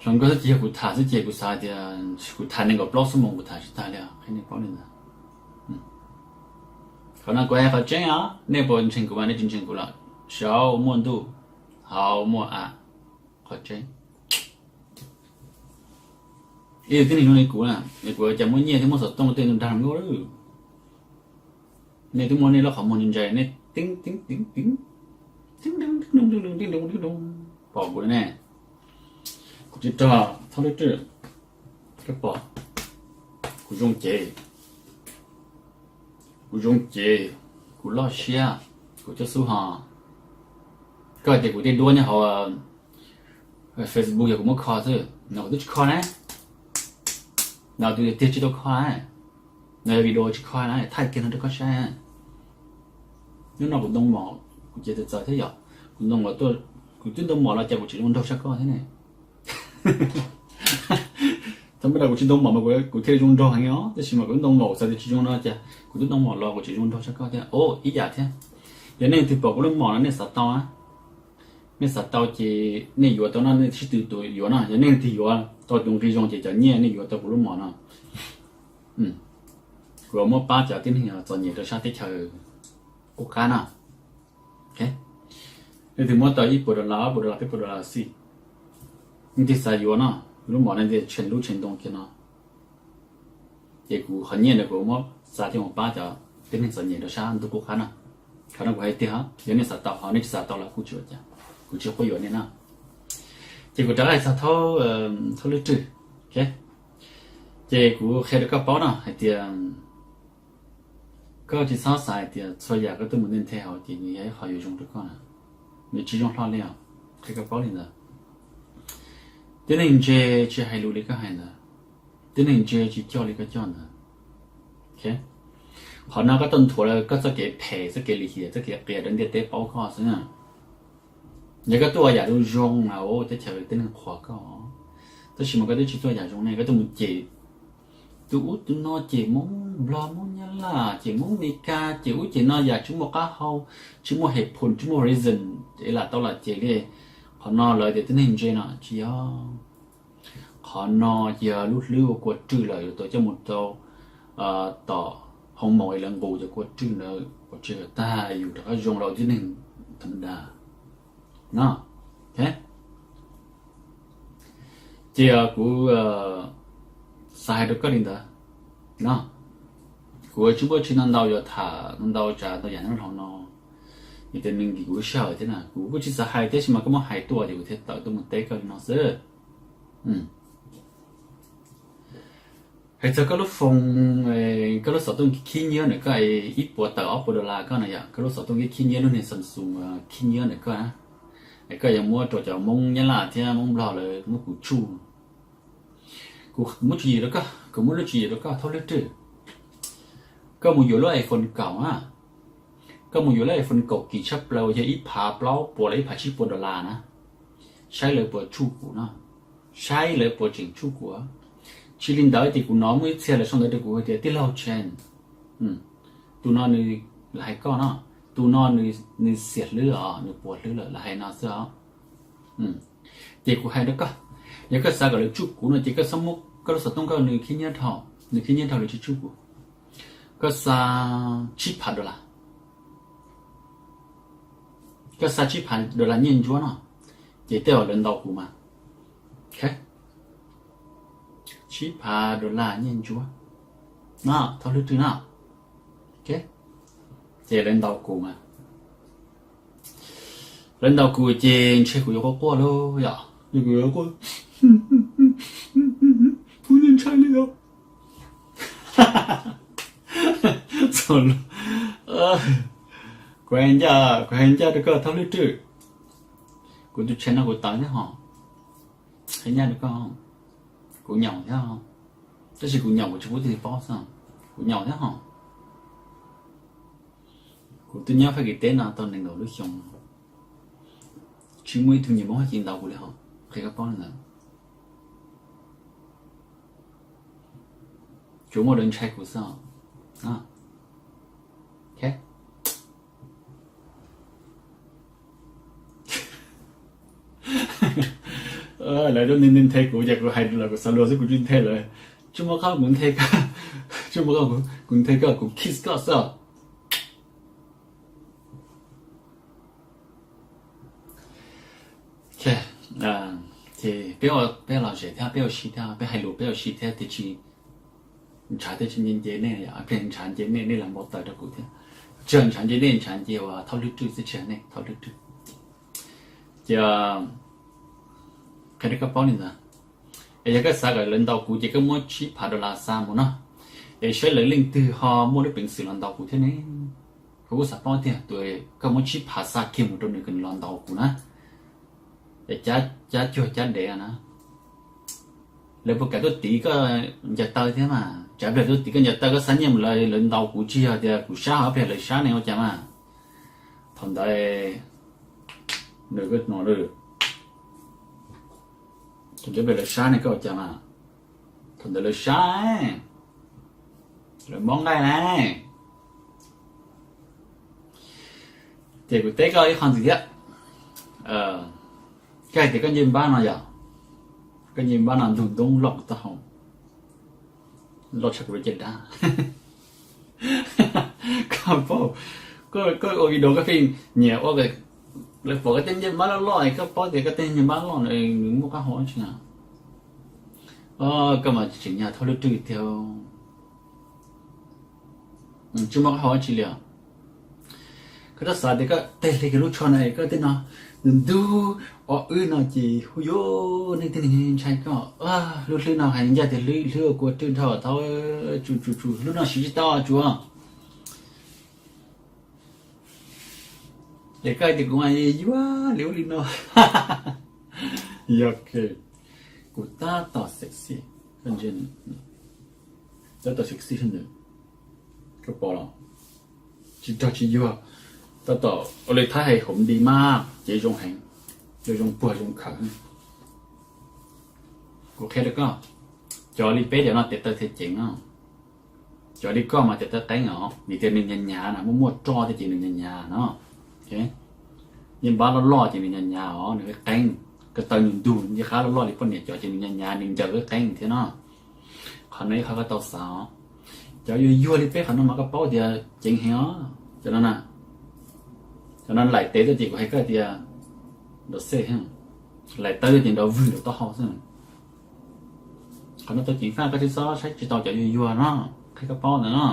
Hluas nkauj xwb ces yog kuv tham xwb ces kuv xav tias kuv tham nees nkaum plaub xuab moos kuv tham tsis tag li os, qhia nej paub li ntawd. Qhov no kuv hais qhov tseeb os, nej puas ntseeg kuv mas nej tsis ntseeg kuv los saud muaj ntuj, hauv muaj av, qhov tseeb. Ib tug tib neeg zoo li kuv na, kuv cas muaj nyiaj thiab muaj xov tooj tej dag hluas nkauj lawm. Nej twb muaj nej lub qhov muag ntsais nej teeb teeb teeb teeb, pom kuv ne. Kuv tsis rog thaub lub rwj, koj pom, kuv zoo cev, kuv zoo cev, kuv loj siab, kuv coj xub ho. Koj hais tias kuv tej duab nyob hauv Facebook yog kuv muab kho xwb no, kuv twb tsis kho na. No tus tiag tsis tau kho na, no yog video tsis kho na, thaij kiag no rau koj saib. Hnub no kuv ntoo mom, kuv ces txawv txawv thiab yom, kuv ntoo mom, kuv twb ntoo mom los cas kuv tseem zoo nraug tshaj koj thiab ne. Thaum ntawd kuv tsis ntoo mom mas kuv thiaj li zoo nraug heev os, tab sis mas kuv twb ntoo mom kuv xav tias tsis zoo no cas kuv twb ntoo mom los kuv tseem zoo nraug tshaj koj thiab. O, ib yam thiab, yog nej leej twg pom kuv lub mom no nej xav tau na, nej xav tau ces nej yuav tau no, nej sib tw tuav yuav no. Yog nej leej twg yuav tau tus nqi zoo ces cov nyiaj nej yuav tau kuv lub mom no, kuv muab pab cov tib neeg txom nyem rau sab teb chaws qub qab na. Leej twg muab tau ib puas dollar, ob puas dollar, peb puas dollar xij, leej twg xav yuav no, lub mom no tias tshee lub tshee ntoo kiag no, ces kuv qhov nyiaj ntawd kuv muab xa coj mus pab cov tib neeg txom nyem rau sab ntuj qub qab na. Qhov no kuv hais tiag, yog nej xav tau ho, nej tsis xav tau los kuj tsis ua cas, kuv tsis quab yuam nej na. Ces kuv rov qab hais txog thaub lub rwj, ces kuv qhia rau koj paub no hais tias koj tsis txhob xav hais tias txhua yam koj tuaj mus ntej nthe hauv ces nws yog ib qho yuav zoo rau koj na. Nws tsis zoo hlo li os, qhia koj paub li ntawd. Tib neeg ntse tsis hais lus li koj hais ntawd, tib neeg ntse tsis coj li koj coj ntawd. Qhov no koj tuaj nthuav koj txoj kev phem, txoj kev lim hiam, txoj kev qias rau ntiaj teb paub koj xwb na. Yog koj tuaj ua yam zoo zoo na, teb chaws tib neeg qhuas koj, tab sis mas koj twb tsis tuaj yam zoo ne, koj tuaj mus cem tus ub tus no, cem Hmoob Nplog, Hmoob Nyab Laj, cem Hmoob Mes Kas, cem ub cem no, yam tsis muaj qab hau, tsis muaj hais phoo, tsis muaj reason es lam tau lam cem li. Qhov no lawv tias tib neeg ntse no tsis yog. Qhov no yog lub hlwb ua kua rwj lawm, yuav tau coj mus rau tom hoo maum es lawv nqus cov kua rwj ntawd pov tseg tag, yus rov qab zoo los tib neeg tham ma das no. Ces kuv xav hais rau koj li ntawd no. Kuv tsis muaj tsis ntau ntau yuav tham ntau ntau tsav ntau yam nyob hauv no, vim tias nws nkim kuv lub sij hawm thiab na, kuv kuj tsis xav hais thiab, tab sis mas koj muab hais tuaj ces kuv thiaj tawm tuaj mus teb koj li no xwb. Hais txog koj lub foos, koj lub xov tooj khib nyiab ntawm koj, ib puas tawm ob puas dollar koj na yom, koj lub xov tooj khib nyiab, lub niag Samsung khib nyiab ntawm koj na, es koj yuav muab rau cov Hmoob Nyab Laj thiab Hmoob Nplog lawv muab kuv tsuj. Kuv muab tswv yim rau koj, kuv muab lub tswv yim rau koj thaub lub rwj. Koj mus yuav lub iPhone kaum na, koj mus yuav lub iPhone kaum kim tshaj plaws uas yog ib phav plaub puas los ib phav tsib puas dollar na, saib lawv puas tsuj kuv no, saib lawv puas tseem tsuj kuv. Tsis li ntawd ces kuv hnov muaj ib txhia lawv sau ntawv rau kuv hais tias tij laug Chen, tus no nws, lawv hais koj no, tus no nws xiam hlwb os, nws puas hlwb lawm, lawv hais no xwb os. Ces kuv hais rau koj, yog koj xav kom lawv tsuj kuv no ces koj txhob muab koj lub xov tooj koj nws khib nyiab dhau, nws khib nyiab dhau lawv tsis tsuj kuv. Koj xa tsib phav dollar, koj xa tsib phav dollar nyiaj ntsuab no, ces tej zaum lawv ntaus kuv mas. Tsib phav dollar nyiaj ntsuab no, thaub lub rwj no, ces lawv ntaus kuv mas. Lawv ntaus kuv ces ntshe kuv yuav quaj quaj lauj yom, kuv yuav quaj, kuv ntshai li os. Kuv hais ncaj, kuv hais ncaj rau koj thaub lub rwj, kuv tus channel no kuv tawv thiab hos, hais ncaj rau koj, kuv nyaum thiab, tab sis kuv nyaum kuv tsis pub leej twg paub xwb, kuv nyaum thiab hos. Kuv twb nyob Fab Kis teb no tau nees nkaum lub xyoo, tsis muaj ib tug nyiam Hmoob Fab Kis ntaus kuv li hos. Qhia koj paub li ntawd. Tsuas muaj lawv ntshai kuv xwb. Lawv nthe kuv ces kuv hais los kuv xav luag xwb, kuv tsis nthe lawv. Tsis muaj qhov kuv nthe koj, tsis muaj qhov kuv nthe koj, kuv kiss koj xwb. Ces peb los zem thiab, peb ua si thiab, peb hais lus peb ua si thiab, tiam sis ntshav thiaj tsis nce nce nej, pliag ntshav nce nej, nej lam npau taws rau kuv thiab. Tsis yog ntshav nce nej, ntshav nce uas Thaub Hlwb Rwj xwb, tsis yog nej, Thaub Hlwb Rwj. Ces qhia rau koj paub li ntawd. Es yog koj xav kom lawv ntaus kuv ces koj muab tsib phav dollar xa mus no, es saib lawv leej twg ho muaj lub peev xwm los ntaus kuv thiab ne. Kuv kuj xav paub tiag, tus koj muab tsib phav xa kiag mus rau nws kom nws los ntaus kuv na, es cab cuag cab dev na, lawv puas kam tuaj tiv koj ncaws taw thiab mas? Tsam pliag tuaj tiv koj ncaws taw koj xa nyiaj mus lawv, lawv ntaus kuv tsis yog tias kuv sab, ho pliag lawv sab ne ua cas mas? Thaum ntawd nws, thaum ntawd pliag lawv sab ne koj ua cas mas? Thaum ntawd lawv sab, lawv mob nqaij na. Ces kuv teb koj ib qho ntxiv thiab. Koj hais tias koj ncej npab no yog, koj ncej npab no ntug ntoob loj kuv taub hau, loj tshaj kuv lub caj dab. Koj paub, koj ua video koj pheej nyiam ua, lawv pom koj tej ncej npab loj loj, koj paub tias koj tej ncej npab loj nws muaj qab hau dab tsi na? Koj mas tseem nyag Thaub Hlwb Rwj tiag. Tsis muaj qab hau dab tsi li os. Koj twb xav tias koj tej hle kiag lub tsho na, koj tej no ntug ntug o wb no ces hu yuav neeg tib neeg ntshai koj. Lub hlwb no hais ncaj tias hlwb hlwb ua kua rwj dhau Thaub, tsuas tsuas tsuas lub no siv tsis tau tsuas. Es koj hais tias kuv mas yuag li ub li no. Yog kuv tab tom sexy, tab tom sexy ntawd, koj pom los? Tsis rog tsis yuag, tab tom ua li Thaib hais hom di mas cev zoo heev, zoo puag zoo khawv. Kuv qhia rau koj, cov li peb cov no tes taw thiaj ceev no. Cov li koj mas tes taw qeeb os, vim tias nws nyas nyas na, muaj muaj roj thiab ces nws nyas nyas no. Ncej npab loj loj ces nws nyas nyas os, nws qeeb, ko taw nws ntug, ncej qab loj loj li poj niam cov ces nws nyas nyas, nws ncaws qeeb thiab no. Qhov no ib qhov koj tau xav os. Cov yuag yuag li peb qhov no mas koj paub tias ceev heev os. Cov no na, cov no laim tes tuaj ces kuv hais koj tias nrov xej, laim taw tuaj ces nrov vwg nrov taub hau xwb. Qhov no tau ceev faj, koj thiaj txhob saib tsis tau cov yuag yuag no, qhia koj paub ntawd no.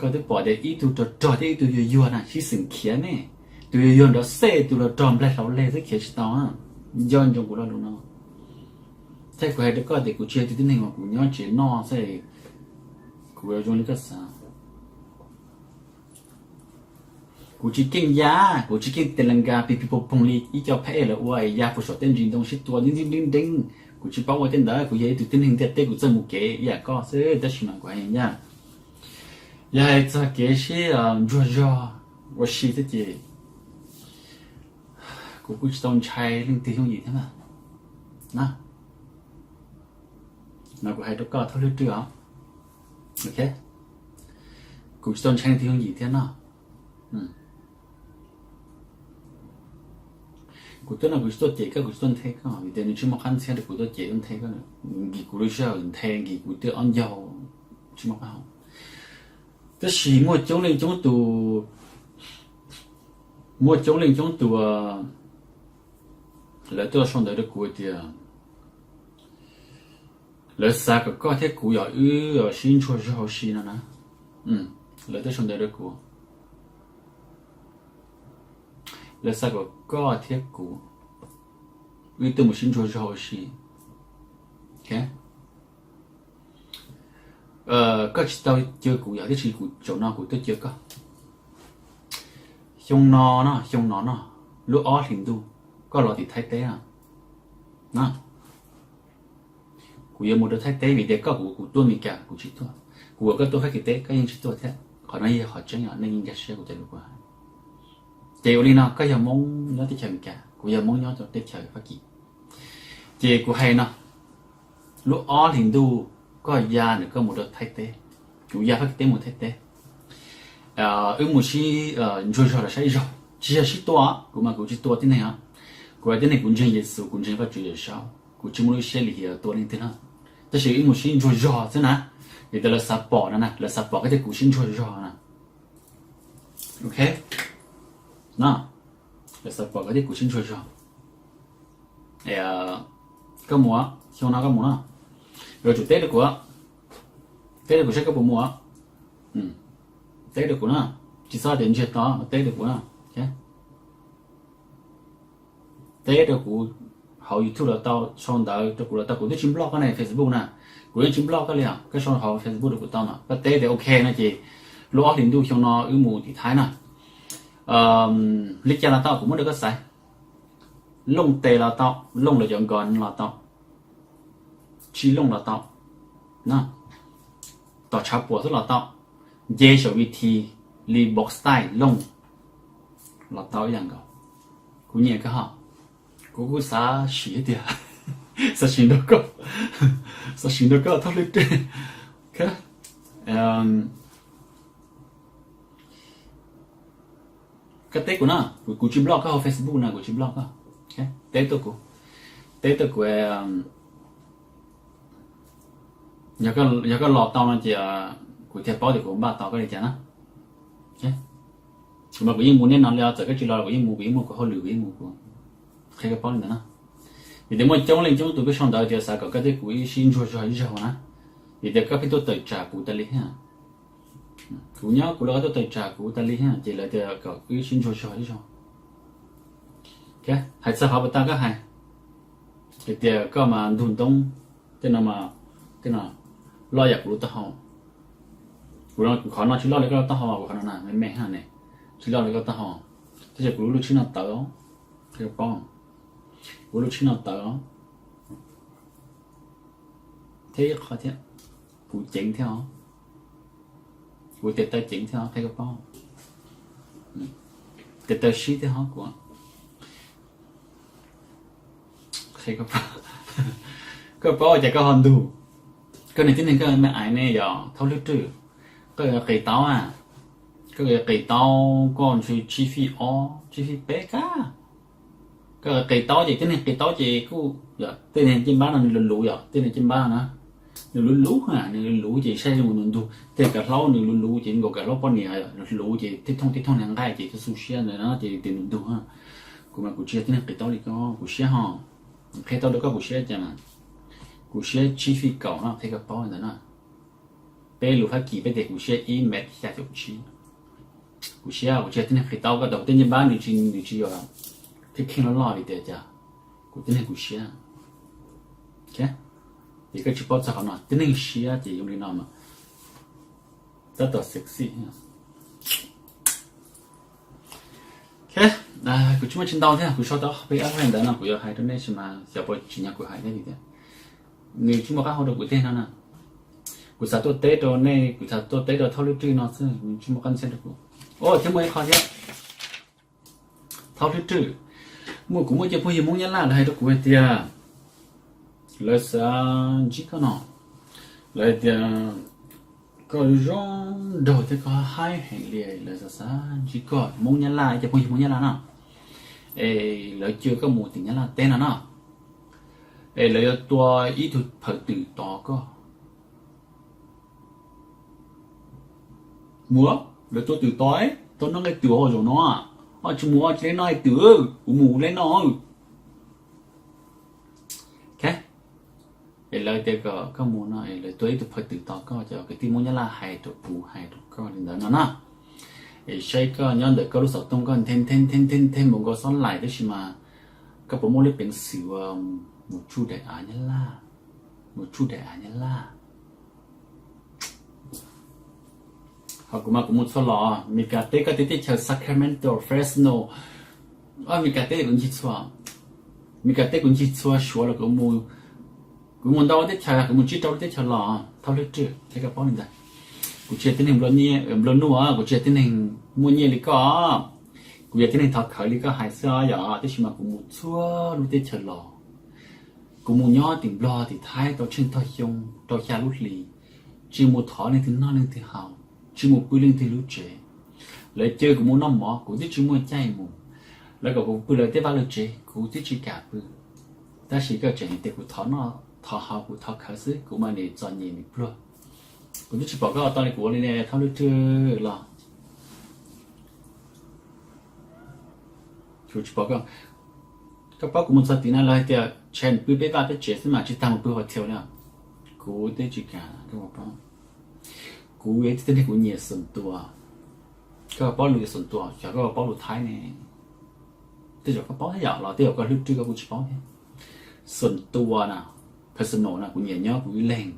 Koj twb pom tias ib tug rog rog thiab ib tug yuag yuag na sib xeem khiav ne. Tus yuag yuag nrov xej, tus rog rog nplaig hlauv leg xwb khiav tsis tau. Nco ntsoov kuv lo lus no. Thiab kuv hais rau koj tias kuv tsis yog tus tib neeg uas kuv nyob tsev noj xwb, kuv zoo li koj xav. Kuv tsis keej ya, kuv tsis keej tes las nkas pis pis pos poog li ib co phab ej lawv ua ya puag saum tej ntsis ntoo sib tua nteeb nteeb nteeb. Kuv tsis paub ua tej ntawd, kuv yog ib tug tib neeg ntiaj teb, kuv txawj mus kev ib yam koj xwb, tab sis mas kuv hais ya, yog hais txog kev sib ntsuag zog ua si thiab ces kuv kuj tsis tau ntshai leej twg yooj yim thiab na. No kuv hais rau koj Thaub Hlwb Rwj os. Kuv tsis tau ntshai leej twg yooj yim thiab no. Kuv tuaj no kuv tsis tuaj cem koj, kuv tsis tuaj nthe koj, vim tias nws tsis muaj qab ntxhiab rau kuv tuaj cem tuaj nthe koj. Nkis kuv lub sij hawm nthe, nkis kuv tej ob ncaug, tsis muaj qab hau. Tab sis muaj coob leej coob tus, muaj coob leej coob tus, lawv tuaj sau ntawv rau kuv tias lawv xav kom koj thiab kuv yog wb sib ntsuag zog ua si no na. Lawv tuaj sau ntawv rau kuv, lawv xav kom koj thiab kuv wb tuaj mus sib ntsuag zog ua si. Koj tsis tau caw kuv yog, tiam sis kuv zaum no kuv tuaj caw koj. Xyoo no no, xyoo no no, lub ob hlis ntuj koj los tim Thaib teb na. Kuv yuav mus rau Thaib teb vim tias koj kuv, kuv tuaj Meskas kuv tsis tuaj, kuv kom koj tuaj Fab Kis teb koj yeej tsis tuaj thiab. Qhov no yog qhov tseeb os, nej yeej nkag siab kuv cov lus kuv hais. Ces ua li no, koj yog Hmoob nyob teb chaws Amelikas, kuv yog Hmoob nyob teb chaws Fab Kis. Ces kuv hais no, lub ob hlis ntuj koj ya ntawm koj mus rau Thaib teb, kuv ya Fab Kis teb mus Thaib teb. Wb mus sib ntsuag zog los saib zog, tsis yog sib tua, kuv mas kuv tsis tua tib neeg os. Kuv hais tib neeg kuv ntseeg Yexus, kuv ntseeg Vajtswv Yawmsaub, kuv tsis muaj lub siab lim hiam tua leej twg no. Tab sis wb mus sib ntsuag zog xwb na, vim tias lawv xav pom no na, lawv xav pom koj thiab kuv sib ntsuag zog na. Ok, no, lawv xav pom koj thiab kuv sib ntsuag zog. Koj mus, xyoo no koj mus no, yuav tsum teb rau kuv, teb rau kuv saib koj puas mus. Teb rau kuv na, tsis txhob tias ntsiag to, teb rau kuv na. Teb rau kuv hauv YouTube los tau, sau ntawv rau kuv los tau, kuv twb tsis block koj na Facebook na, kuv yeej tsis block koj li os, koj sau hauv Facebook rau kuv tau no, koj teb tias ok no ces lub ob hlis ntuj xyoo no wb mus tim Thaib na. Li cas los tau, kuv muab rau koj xaiv. Looj tes los tau, looj lawv cov nkos los tau, tsis looj los tau, tom tshav puam xwb los tau, nce saum vis this li box style looj los tau ib yam nkaus. Kuv nyiam koj hos, kuv kuj xav sim tias, xav sim nrog koj, xav sim nrog koj thauj lwm tus. Koj teb kuv no, kuv tsis block koj hauv Facebook na, kuv tsis block koj. Teb tuaj kuv, teb tuaj kuv, yog koj los tau no ces kuv thiaj paub tias kuv npaj tau koj li cas na. Kuv mas kuv yeej mus niaj no li os, txawm koj tsis los kuv yeej mus, kuv yeej muaj kuv hauj lwm, kuv yeej mus kuv, qhia koj paub li ntawd na. Vim tias muaj coob leej coob tus pheej sau ntawv tias xav kom koj thiab kuv wb sib ntsuag zog ib zaug na, vim tias koj pheej tuaj tawm tsam kuv tas li thiab. Kuv nyob kuv los koj tuaj tawm tsam kuv tas li thiab ces lawv tias kom wb sib ntsuag zog ib zaug. Hais txog qhov puas tag koj hais, hais tias koj mas ntug ntoob, tej no, tej no loj yam kuv lub taub hau. Kuv, kuv qhov no tsis loj li koj lub taub hau, kuv qhov no na me me hab ne, tsis loj li koj taub hau. Tab sis kuv lub tshib no tawv, paub, kuv lub tshib no tawv thiab ib qho thiab, kuv ceev thiab os, kuv tes taw ceev thiab os, qhia koj paub, tes taw sib thiab os kuv. Koj paub ua cas koj ho ntug, koj niag tib neeg koj me aiv ne yog Thaub Hlwb Rwj, koj yuav qis taub a, koj yuav qis taub koj ntshe tsib fij ob tsib fij peb kab. Koj qis taub ces tib neeg qis taub ces kuj, tej niag caj npab no nws luv luv yom, tej niag caj npab no na, nws luv luv, nws luv luv ces saib zoo nws ntug, tej kav hlaub nws luv luv ces nkaus kav hlaub poj niam, luv luv ces tej thooj tej thooj niag nqaij ces tu xu siab ntawd no ces tias nws ntug. Kuv mas kuv tsis yog tib neeg qis taub li koj, kuv siab ho, qhia tau rau koj kuv siab cas mas, kuv siab tsib fij kaum no qhia koj paub li ntawd na. Peb lus Fab Kis peb tias kuv siab ib mev xya caum tsib. Kuv siab, kuv tsis yog tib neeg qis taub, koj tau kuv tej ncej npab nws tsis, nws tsis yog kheej kheej loj loj li tias cas, kuv tib neeg kuv siab. Ces koj tsis paub txog qhov no, tib neeg siab ces zoo li no mas tab tom sexy. Kuv tsis muaj tsis ntau thiab, kuv sau tau peb ob peb ntawv no kuv yuav hais rau nej sis mas xyov puas tsim nyog kuv hais thiab li tias nws tsis muaj qab hau rau kuv tej no na. Kuv xav tuaj teb rau nej, kuv xav tuaj teb rau Thaub Hlwb Rwj no xwb, nws tsis muaj qab ntxhiab rau kuv. Os, thiab muaj ib qho thiab, Thaub Hlwb Rwj, muaj, kuv muaj cov phooj ywg Hmoob Nyab Laj lawv hais rau kuv hais tias, lawv xav ntsib koj no, lawv hais tias koj zoo nraug thiab koj haib heev li, lawv xav xav ntsib koj. Hmoob Nyab Laj, cov phooj ywg Hmoob Nyab Laj no, es lawv coj koj mus tim Nyab Laj teb no no, es lawv yuav tua ib tug phawj twm tos koj. Mus, lawv tua twm tos, tua noj nqaij twm hauv zaum no. Koj tsis mus, koj tsis le noj nqaij twm, kuv mus kuv le noj. Es lawv tias kom koj mus no es lawv tua ib tug phawj twm tos koj, cov kwv tij Hmoob Nyab Laj hais rau kuv hais rau koj li ntawd no na. Es saib koj nyob ntawm koj lub xov tooj koj nthe nthe nthe nthe mus nkaus xob laim tab sis mas koj puas muaj lub peev xwm uas mus tsuj daim av Nyab Laj, mus tsuj daim av Nyab Laj. Ho kuv mas kuv mus txhua los, Meskas teb koj teb teb chaws Sacramento, Fresno, Meskas teb kuv ncig txhua, Meskas teb kuv ncig txhua, Suav los kuv mus, kuv mus ntau teb chaws, kuv mus tsib rau lub teb chaws los. Thaub Hlwb Rwj, thiab koj paub li ntawd. Kuv tsis yog tib neeg nplua nuj, kuv tsis yog tib neeg muaj nyiaj li koj. Kuv yog tib neeg thov khawv li koj hais xwb os yom, tab sis mas kuv mus txhua lub teb chaws los, kuv mus nyob tim Nplog tim Thaib tau tsheej tog xyoo, rau xya lub hlis, tsis mus thov leej twg noj leej twg haus, tsis mus pw leej twg lub tsev. Lawv caw kuv mus noj mov kuv twb tsis muaj caij mus, lawv kom kuv pw lawv tej vaj lawv tsev kuv twb tsis kam pw. Tab sis koj tseem hais tias kuv thov noj thov haus kuv thov khawv xwb, kuv mas nim txom nyem nim pluag. Kuv twb tsis pom koj ua tau li kuv ua li ne Thaub Lwj Rwj los. Kuv tsis pom koj, koj paub kuv mus txog tim na lawv hais tias tshem pw peb vaj peb tsev xwb mas tsis tas mus pw hua thiau li. Kuv twb tsis kam, kuv yog ib tug neeg kuv nyiam xoom tua. Koj paub lus xoom tua, xyov koj paub lus Thaib ne. Tej zaum koj paub thiab yom, los tej zaum koj Lwj Rwj koj kuj tsis paub thiab. Xoom tua na, personal na, kuv nyiam nyob kuv ib leeg,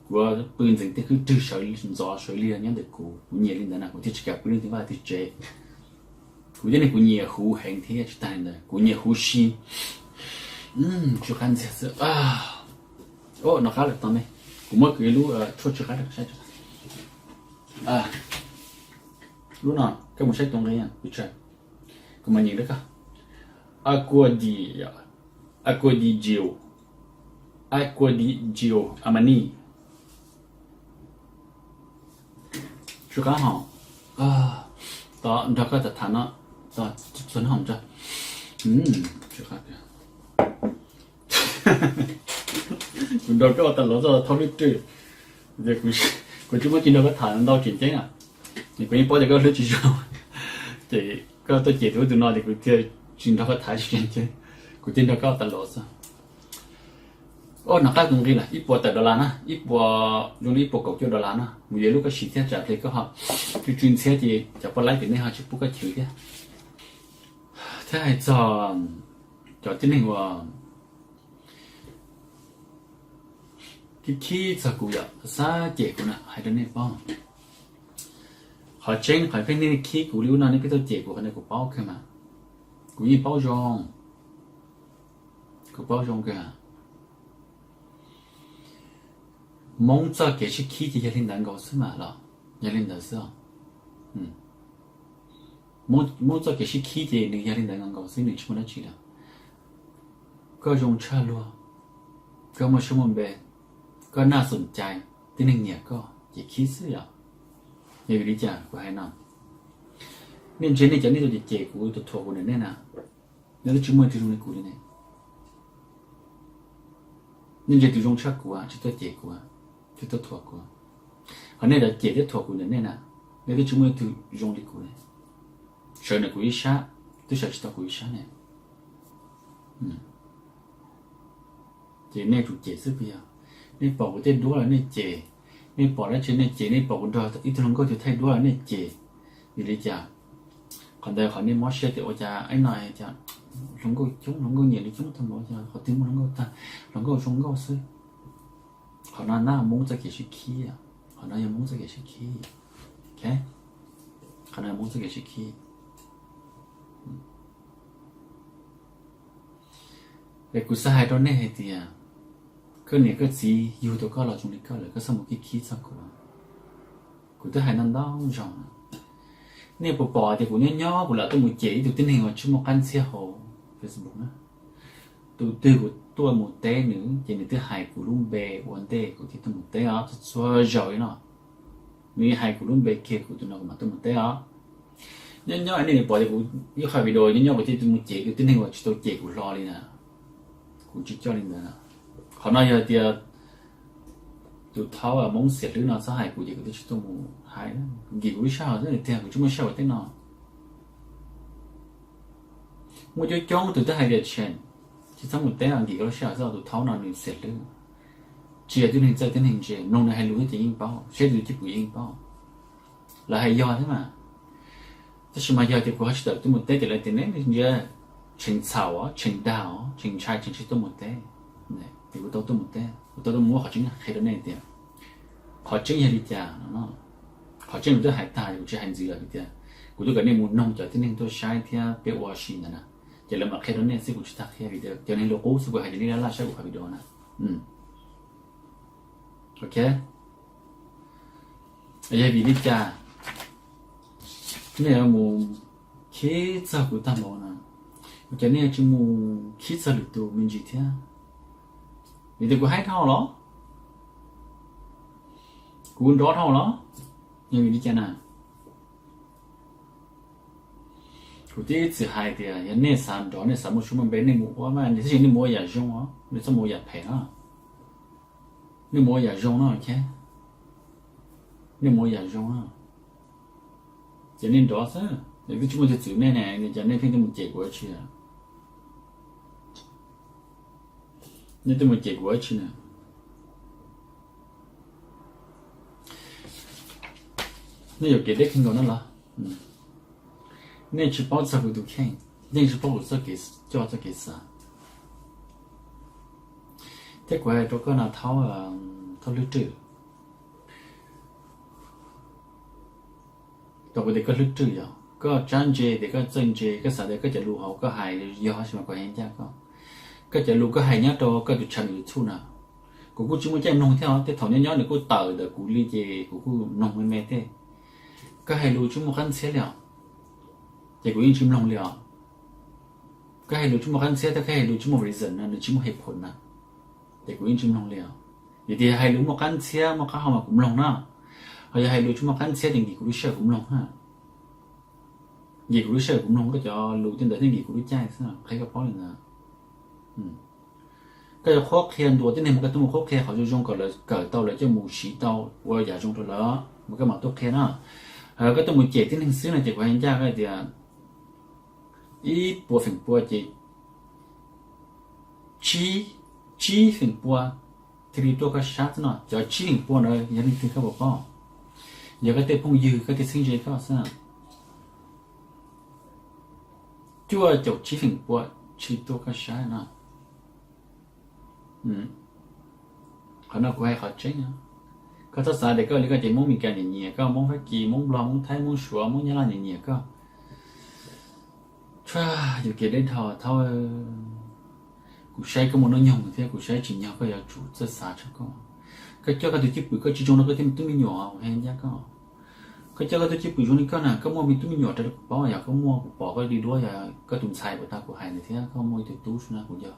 kuv pw ntxeev tej khwb rwg sawv ntxov sawv liag nyob ntawm kuv, kuv nyiam li ntawd na, kuv thiaj tsis kam pw leej twg vaj leej twg tsev. Kuv yog neeg kuv nyiam huv heev thiab tsis tas li ntawd kuv nyiam huv si. Tsw qab ntxiag xwb. Nov qab lawm tau ne, kuv muab kwv lub tshuaj tsw qab rau saib. Lub no koj mus saib tus nqi, kuv mam nyeem rau koj. Aqua di, Aqua di Gio, Aqua di Gio Armani. Tsw qab hos, tos nrog koj tham tham no, txog no hos. Kuv nrog koj ua tas los txog Thaub Lwj Rwj, kuv tsis muaj tsis nrog koj tham ntau tseem ceeb na. Kuv yeej paub tias koj hlub tsis zoo, ces koj tuaj cem tus ub tus no ces kuv thiaj tsis nrog koj tham tsis tseem ceeb, kuv thiaj nrog koj ua tas los xwb. Nov qab tus nqi lawm ib puas tawm dollar na, ib puas, zoo li ib puas kaum cuaj dollar na, mus yuav lub koj siv thiab tsam ple koj ho tsw tsw ntxhiab ces cov poj laib tim nej ho tsis pub koj chwv thiab. Thiab hais txog cov tib neeg uas khib khib txog kuv yom, xav cem kuv na, hais rau nej paub. Qhov tseeb qhov pheej nej khib kuv li ub no nej pheej tuaj cem kuv qhov ntawd kuv paub kawg mas. Kuv yeej paub zoo, kuv paub zoo kawg. Hmoob txoj kev sib khib ces yog li ntawd nkaus xwb mas los, yog li ntawd xwb. Hmoob txoj kev sib khib ces nws yog li ntawd nkaus nkaus xwb, nws tsis muaj dab tsi lawm. Koj zoo tshaj luag, koj muaj suab muaj npe, koj naj xoom cai, tib neeg nyiam koj ces khib xwb yom. Yog vim li cas kuv hais no? Nej ntsia nej cov nej tuaj cem cem kuv, tuaj thuam kuv ntawm nej na, nej twb tsis muaj ib tug zoo li kuv li ne. Nej ntsia tus zoo tshaj kuv tsis tuaj cem kuv, tsis tuaj thuam kuv. Ho nej cov cem thiab thuam kuv ntawm nej na, nej twb tsis muaj ib tug zoo li kuv li. Sawv ntawm kuv ib sab, twb sawv tsis tau kuv ib sab ne. Ces nej tsum cem xwb puas yog? Nej pom kuv tej duab los nej cem, nej pom dab tsi nej cem, nej pom kuv nrog ib tug hluas nkauj tus thaij duab los nej cem. Vim li cas? Qhov ntawd qhov nej mob siab tias ua cas ib no cas hluas nkauj coob, hluas nkauj nyiam li coob tag npaum, cas qhov twg muaj hluas nkauj tag, hluas nkauj zoo nkauj xwb. Qhov no na Hmoob txoj kev sib khib, qhov no yog Hmoob txoj kev sib khib. Qhov no yog Hmoob txoj kev sib khib. Es kuv xav hais rau nej hais tias, koj niam koj txiv yug tau koj los zoo li koj lawm, koj txhob mus khib khib txog kuv. Kuv twb hais ntau ntau zaus, nej puas pom tias kuv nyob nyob kuv lam tuaj mus cem ib tug tib neeg uas tsis muaj qab ntxhiab hauv Facebook na? Tus twg kuv tuaj mus teb nws ces nws twb hais kuv lub npe ua ntej kuv thiaj tuaj mus teb os, txhua txhua zaus li no. Nws hais kuv lub npe kiag kuv tus no kuv mam tuaj mus teb os. Nyob nyob nej pom tias kuv ib qho video nyob nyob kuv thiaj tuaj mus cem tus tib neeg uas tsis tau cem kuv hlo li na. Kuv tsis coj li ntawd. Qhov no yog tias tus thaub Hmoob xiam hlwb no txhob hais kuv ces kuv twb tsis tuaj mus hais. Nkim kuv lub sij hawm xwb tiag, kuv tsis muaj sij hawm ua tej no. Muaj coob coob tus twb hais tias tseem tsis txhob mus teb, nkim kuv lub sij hawm xwb, tus thaub no nws xiam hlwb. Tsis yog tib neeg txawj tib neeg ntse, mloog nws hais lus xwb ces yeej paub, saib tus cwj pwm yeej paub. Lawv hais yog thiab mas. Tab sis mas yog tias kuv ho tsis tawm tuaj mus teb ces lawv tias neb ntsia tseem txhaum, tseem dag, tseem ntshai, tseem tsis tuaj mus teb. Ces kuv tau tuaj mus teb, kuv tau tuaj mus muab qhov tseeb qhia rau nej tias qhov tseeb yog li cas no. Qhov tseeb kuv twb hais tag, kuv tsis hais ntxiv lawm tias kuv twb kom nej mus noog cov tib neeg tuaj saib thiab peb ua si ntawd na. Ces lawv mam qhia rau nej xwb, kuv tsis tau qhia vim tias cov neeg lus qub xwb kuv hais ces nej laj laj saib kuv qhov video na. Ok. Yog vim li cas nej yuav mus khib txog kuv tag npaum no, ua cas nej tsis mus khib txog lwm tus me ntsis thiab? Vim tias kuv haib dhau los? Kuv nrov dhau los? Yog vim li cas na? Kuv twb ib txwm hais tias yog nej xav nrov, nej xav muaj suab muaj npe, nej mus ua mas, tab sis nej mus ua yam zoo os, nej txhob mus ua yam phem na. Nej mus ua yam zoo no, nej mus ua yam zoo no, ces nej nrov xwb. Nws twb tsis muaj tus txwv nej ne, cas nej pheej tuaj mus cem kuv dab tsi? Nej tuaj mus cem kuv dab tsi na? Nej yuam kev deb kawg nkaus no los? Nej tsis paub txog kuv tus kheej, yeej tsis paub kuv txoj kev coj txoj kev xav. Thiab kuv hais rau koj no, Thaub Hlwb Rwj, tau kuv tias koj hlwb rwj yog koj tsab ntse tias koj txawj ntse, koj xav tias koj cov lus hauv koj hais yog tab sis mas kuv hais ncaj koj, koj cov lus koj hais nyob rau koj tus channel YouTube na, kuv kuj tsis muaj caij mloog thiab os, tej thaum nyob nyob nws kuj tawm ntawm kuv li ces kuv kuj mloog me me thiab. Koj hais lus tsis muaj qab ntxhiab li os, ces kuv yeej tsis mloog li os. Koj hais lus tsis muaj qab ntxhiab thiab koj hais lus tsis muaj reason no, nws tsis muaj hais phom na, ces kuv yeej tsis mloog li os. Vim tias hais lus muaj qab ntxhiab muaj qab hau mas kuv mloog na, ho yog hais lus tsis muaj qab ntxhiab ces nkim kuv lub sij hawm kuv mloog na. Nkim kuv lub sij hawm kuv mloog koj cov lus tej ntawd thiaj nkim kuv lub caij xwb, qhia koj paub li ntawd. Koj yuav qhuab qhia ntuas tib neeg mas koj twb mus qhuab qhia qhov zoo zoo kom lawv kawm tau, lawv coj mus siv tau ua yam zoo rau lawv mas koj mam tuaj qhia na. Koj tuaj mus cem tib neeg xwb no ces kuv hais ncaj koj tias ib puas feem pua ces tsib, tsib feem pua thiaj li tuaj koj sab xwb no. Cov tsib feem pua ntawd yog leej twg koj puas paub? Yog koj tej phooj ywg, koj tej txheeb ze koj xwb. Cuaj caum tsib feem pua tsis tuaj koj sab no. Qhov no kuv hais qhov tseeb. Koj txhob xav tias koj li koj ces Hmoob Meskas nyiam nyiam koj, Hmoob Fab Kis, Hmoob Nplog, Hmoob Thaib, Hmoob Suav, Hmoob Nyab Laj nyiam nyiam koj. Tsuas yus kev deb dhau Thaub. Kuv saib koj muaj hnub nyoog thiab kuv saib tsis nyog koj yuav tsum txawj xav tshaj koj. Koj coj koj tus cwj pwm koj tsis zoo rau koj tej me tub me nyuam, kuv hais ncaj koj. Koj coj koj tus cwj pwm zoo li koj na, koj muaj me tub me nyuam raws li kuv paub, yog koj muaj kuv pom koj li duab, yog koj tus ntxhais puas tag kuv hais ntawd thiab, koj muaj ib tug tub xwb na kuv nco.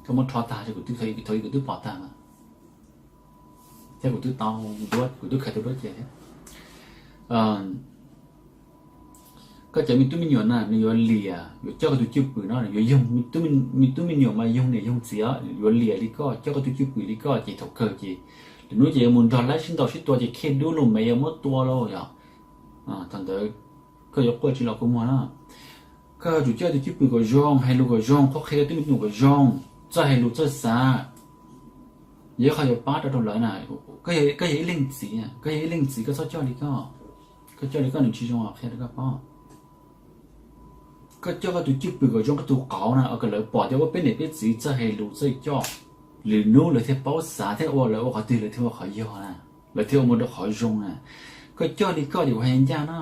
Koj muab rho tag ces kuv twb, thaum ub kuv twb pom tag na, thiab kuv twb tau duab, kuv twb khaws tau duab ces thiab. Koj cov me tub me nyuam na nws yuav liam, yuav coj koj tus cwj pwm no yuav yoog, me tub me nyuam mas yoog niam yoog txiv yuav liam li koj, coj koj tus cwj pwm li koj ces thaum kawg ces lwm hnub ces yuav mus nrog laib sib ntaus sib tua ces khej dub los me yuav muab tua lauj yom. Thaum ntawd koj yuav quaj tsis los kua muag na. Koj yuav tsum coj tus cwj pwm kom zoo, hais lus kom zoo, qhuab qhia koj tus me nyuam kom zoo, txawj hais lus txawj xav. Yog ib qho yuav pab rau rau lawv na. Koj yog ib leej txiv, koj yog ib leej txiv koj txhob coj li koj. Koj coj li koj nws tsis zoo, qhia rau koj paub. Koj coj koj tus cwj pwm kom zoo, koj tus qauv na, kom lawv pom tias ua peb niam peb txiv txawj hais lus txawj coj, lwm hnub lawv thiaj paub xav thiab ua, lawv ua qhov twg lawv thiaj ua qhov yog na, lawv thiaj ua mus rau qhov zoo na. Koj coj li koj ces kuv hais ncaj na,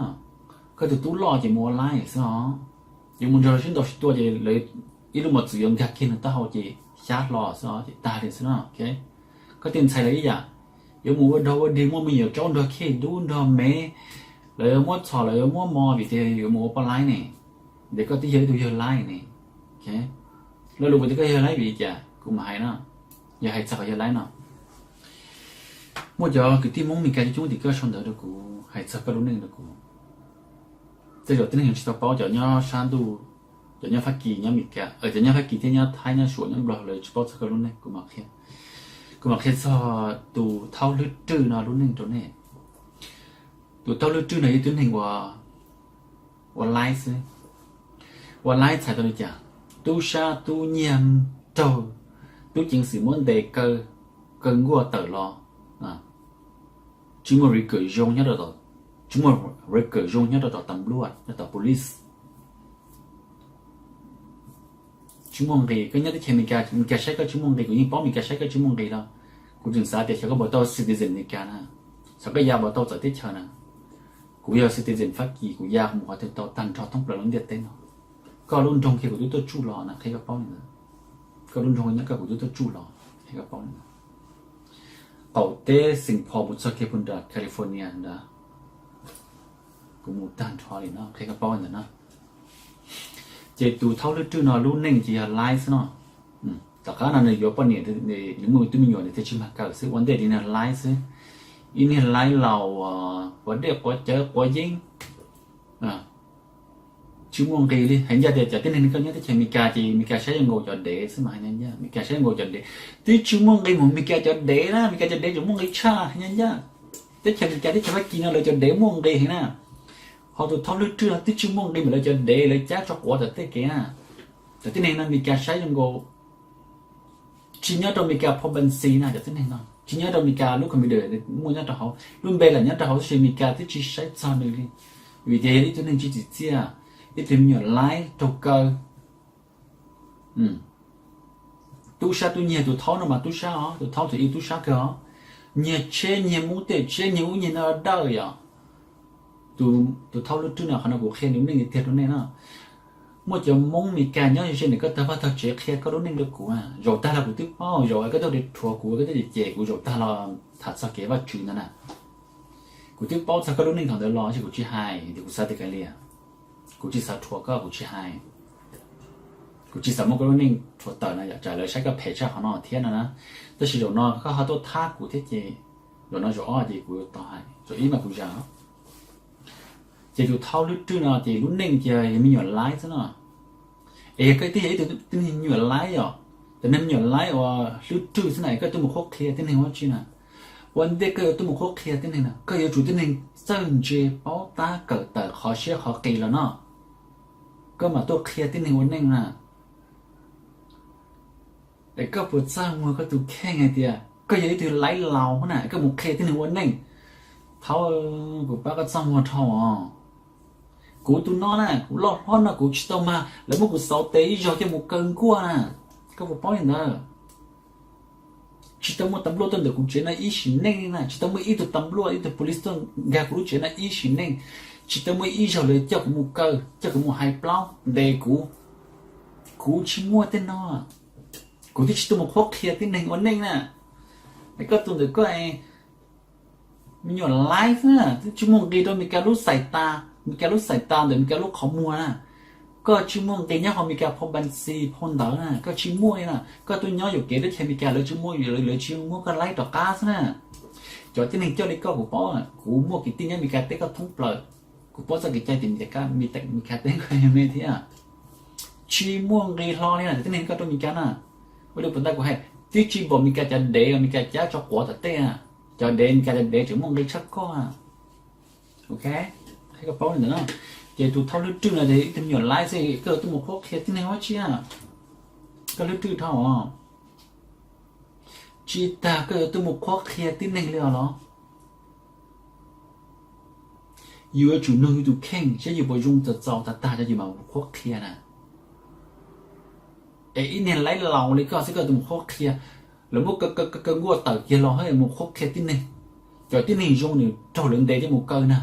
koj tus tub loj ces mus ua laib xwb os, yuav mus nrog sib ntaus sib tua ces lawv ib lub mos txwv yuav nkag kiag nws taub hau ces xyab hlo xwb os, ces tag li xwb na. Koj tej ntxhais lawv ib yam, yuav mus ua dog ua dig muaj me nyuam tsaub nrog khej dub nrog me, lawv yuav muab txhom, lawv yuav muab mos vim tias yuav mus ua poj laib ne. Ntawm koj twb yog ib tug yawg laib ne. Lo lus kuv tias koj yog laib vim li cas kuv mam hais no, yog hais txog qhov yog laib no. Muaj cov kwv tij Hmoob Meskas coob coob tim koj sau ntawv rau kuv hais txog koj lub neej rau kuv. Tej zaum tib neeg tsis tau paub, cov nyob sab ntuj, cov nyob Fab Kis, nyob Meskas, cov nyob Fab Kis thiab nyob Thaib, nyob Suav, nyob Nplog lawv tsis paub txog koj lub neej, kuv mam qhia. Kuv mam qhia txog tus Thaub Hlwb Rwj no lub neej rau nej. Tus Thaub Hlwb Rwj no yog tib neeg ua laib xwb. Ua laib txhais tau li cas? Tub sab tub nyiag raug tub ceev xwm muab ntes kaw, kaw nkuaj tawm los, tsis muaj record zoo nyob rau, tsis muaj record zoo nyob rau tom tam luaj, nyob tom police. Tsis muaj nqis, koj nyob teb chaws Amelikas, Amelikas saib koj tsis muaj nqis, kuv yeej paub Amelikas saib koj tsis muaj nqis los. Kuv tseem xav tias xyov koj puas tau citizen Amelikas na, xyov koj ya puas tau txawv teb chaws na. Kuv yog citizen Fab Kis, kuv ya mus qhov twg tau tag nrho thoob plaws lub ntiaj teb no. Koj lub nroog kiag kuv twb tuaj tsuj los na, qhia koj paub li ntawd. Koj lub nroog nyob koj kuv twb tuaj tsuj los, qhia koj paub li ntawd. Qaum teb Saint Paul mus txog kiag puag nram California nrad, kuv mus tag nrho li no, qhia koj paub li ntawd na. Ces tus thaub hlwb rwj no lub neej ces yog laib xwb no. Tom qab no nws yuav poj niam, nws muaj tus me nyuam nws thiaj tsis mag kaw xwb, ua ntej li nws laib xwb. Ib niag laib laus, quav dej quav cawv quav yeeb, tsis muaj nqis li. Hais ncaj tias cov tib neeg koj nyob teb chaws Amelikas ces Amelikas saib zoo nkaus cov dev xwb mas, Amelikas saib zoo nkaus cov dev. Twb tsis muaj nqis mus Amelikas cov dev na, Amelikas cov dev tseem muaj nqis tshaj, hais ncaj. Teb chaws Amelikas teb chaws Fab Kis no lawv cov dev muaj nqis heev na. Ho tus thaub hlwb rwj no twb tsis muaj nqis mas lawv cov dev lawv cab tso quav tom tej kev na. Cov tib neeg no Amelikas saib zoo nkaus tsis nyob rau Amelikas phau npas xis na, cov tib neeg no tsis nyob rau Amelikas lub computer, muaj nyob rau hauv lub npe lam nyob rau hauv tab sis Amelikas twb tsis saib txog nws li. Vim tias yog ib tug neeg tsis tsim txiaj, ib tug me nyuam laib raug kaw. Tub sab tub nyiag, tus thaub no mas tub sab os, tus thaub tus ib tub sab kawg os. Nyiag tsheb nyiag mub tej tsheb nyiag ub nyiag no dawj yom. Tus thaub hlwb rwj no, qhov no kuv qhia lub neej tiag rau nej na. Muaj cov Hmoob Amelikas nyob ze nws koj tag vaj tag tsev qhia koj lub neej rau kuv, zaum tag los kuv twb paub, zaum koj tuaj rhuav kuv koj tuaj cem kuv zaum tag los tham txog kev Vajtswv ntawd na. Kuv twb paub txog koj lub neej thaum ntawd los tab sis kuv tsis hais, kuv xav tias kav liam, kuv tsis xav rhuav koj, kuv tsis hais. Kuv tsis xav muab koj lub neej rhuav tawm no yom, tsam lawv saib koj phem tshaj qhov no thiab no na. Tab sis zaum no koj ho tuaj thab kuv thiab ces zaum no zaum ob ces kuv yuav tau hais, zaum ib mas kuv zam. Ces tus thaub hlwb rwj no ces lub neej ces yog me nyuam laib xwb no. Es yog koj twb yog ib tug me nyuam laib yom, tus me nyuam laib uas hlwb rwj xwb na, koj tuaj mus qhuab qhia tib neeg ua tsi na? Ua ntej koj yuav tuaj mus qhuab qhia tib neeg na, koj yuav tsum tib neeg txawj ntse paub tab kawm tawm qhov siab qhov qis los no, koj mam tuaj qhia tib neeg ua neej na. Es koj puas txaj muag koj tus kheej hais tias koj yog ib tug laib laus na, koj mus qhia tib neeg ua neej? Thaub, kuv pab koj txaj muag dhau os. Kuv tus no na, kuv loj hlob no kuv tsis tau mag lawv muab kuv xauv tes ib zaug coj mus kaw nkuaj na. Koj puas paub li ntawd? Tsis tau muaj tas npluaj tuaj ntawm kuv tsev no ib sim neej li na, tsis tau muaj ib tug tas npluaj ib tug police tuaj nkag kuv lub tsev no ib sim neej. Tsis tau muaj ib zaug lawv coj kuv mus kaw, coj kuv mus hais plaub ntes kuv. Kuv tsis muaj tej no. Kuv twb tsis tuaj mus qhuab qhia tib neeg ua neej na. Es koj tus ntawm koj me nyuam laib xwb na, twb tsis muaj nqis rau Meskas lub xais tas, Meskas lub xais tas ntawm Meskas lub qhov muag na. Koj tsis muaj nqis nyob hauv Meskas phau npas xis phau ntawv na, koj tsis muaj li na. Koj tuaj nyob yuam kev teb chaws Meskas lawv tsis muaj, lawv tsis muab koj laib rov qab xwb na. Cov tib neeg coj li koj kuv paub, kuv muaj kwv tij nyob Meskas teb koj thoob plaws. Kuv paub txoj kev cai tim Meskas teb koj me thiab. Tsis muaj nqis hlo li na, cov tib neeg koj rau Meskas na. Ua li puas ntau kuv hais, twb tsis npaum Meskas cov dev, Meskas cab tso quav tom tej na. Cov dev, Meskas cov dev tseem muaj nqis tshaj koj. Ok, hais koj paub li ntawd na. Ces tus thaub hlwb rwj no ces ib tug me nyuam laib xwb, koj yuav tuaj mus qhuab qhia tib neeg ua tsi? Koj hlwb rwj dhau os. Tsis tas koj yuav tuaj mus qhuab qhia tib neeg li os los? Yus yuav tsum nug yus tus kheej saib yus puas zoo txaus txaus tag tag rau yus mam mus qhuab qhia na. Es ib niag laib laus li koj xwb koj tuaj mus qhuab qhia, lawv muab kaw kaw nkuaj tawm kiag los mus qhuab qhia tib neeg. Cov tib neeg zoo nws raug lawv ntes coj mus kaw na.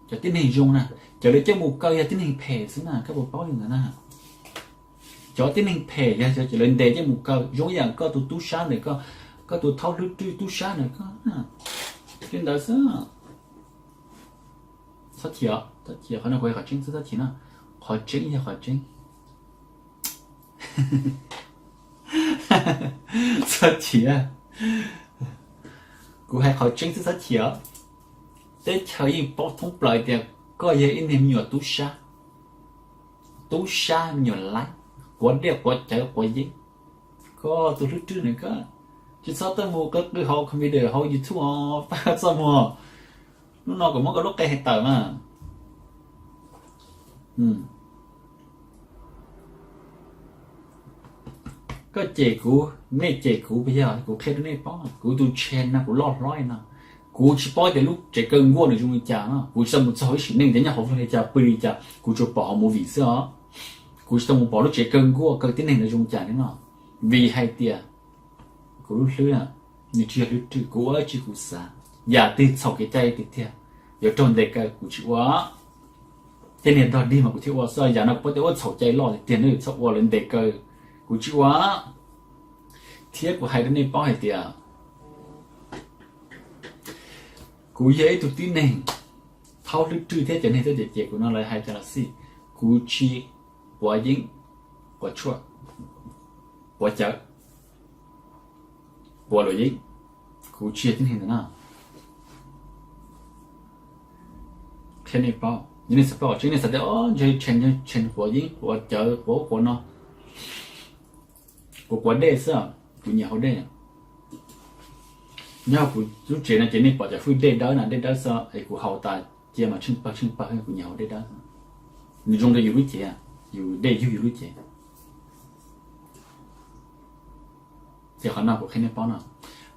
Cov tib neeg zoo na, cov lawv coj mus kaw yog tib neeg phem xwb na, koj puas paub li ntawd na? Cov tib neeg phem yog cov lawv ntes coj mus kaw, zoo ib yam koj tus tub sab ntawm koj, koj tus thaub hlwb rwj tub sab ntawm koj li ntawd xwb. Txhob chim, txhob chim, qhov no kuv hais qhov tseeb xwb, txhob chim na. Qhov tseeb yog qhov tseeb. Txhob chim, kuv hais qhov tseeb xwb, txhob chim. Teb chaws yeej paub thoob plaws tias koj yog ib niag me nyuam tub sab, tub sab me nyuam laib, quav dej quav cawv quav yeeb. Koj tus hlwb rwj na koj, tsis txhob tuaj mus qw qw hauv computer hauv YouTube os, pab koj txaj muag. Hnub no kuv muab koj lub qe hais tawm mas. Koj cem kuv, nej cem kuv, puas yog? Kuv qhia rau nej paub, kuv tus channel no kuv loj hlob li no, kuv tsis paub tias lub tsev kaw nkuaj nws zoo li cas no, kuv tsis tau mus txog ib sim neej tias nyob hauv zoo li cas pw li cas, kuv tsuas pom hauv movie xwb os. Kuv tsis tau mus pom lub tsev kaw nkuaj kaw tib neeg ntawd zoo li cas li no, vim hais tias kuv lub hlwb, nws tsis yog hlwb rwj, kuv ua dab tsi kuv xav. Yam twg txhaum kev cai tiag tiag, yuav raug ntes kaw kuv tsis ua. Tej niag dog dig mas kuv thiaj ua xwb, yam no kuv paub tias ua txhaum cai loj tiag tiag, nej txhob ua, lawv ntes kaw, kuv tsis ua. Thiab kuv hais rau nej paub hais tias kuv yog ib tug tib neeg, thaub hlwb rwj thiab cov neeg tuaj cem cem kuv no lawv hais cas los xij, kuv tsis quav yeeb, quav tshuaj, quav cawv, quav luam yeeb. Kuv tsis yog tib neeg ntawd na. Qhia nej paub, nej xav paub tseeb nej xav tias o ntshe Tshee, Tshee quav yeeb quav cawv quav ub quav no. Kuv quav dej xwb, kuv nyiam haus dej. Nyob kuv lub tsev no ces nej pom cov fwj dej dawb na, dej dawb xwb es kuv haus tas cia mas tsheej pawg tsheej pawg, kuv nyiam haus dej dawb. Nws zoo rau yus lub cev, yus dej yug yus lub cev. Ces qhov no kuv qhia nej paub no,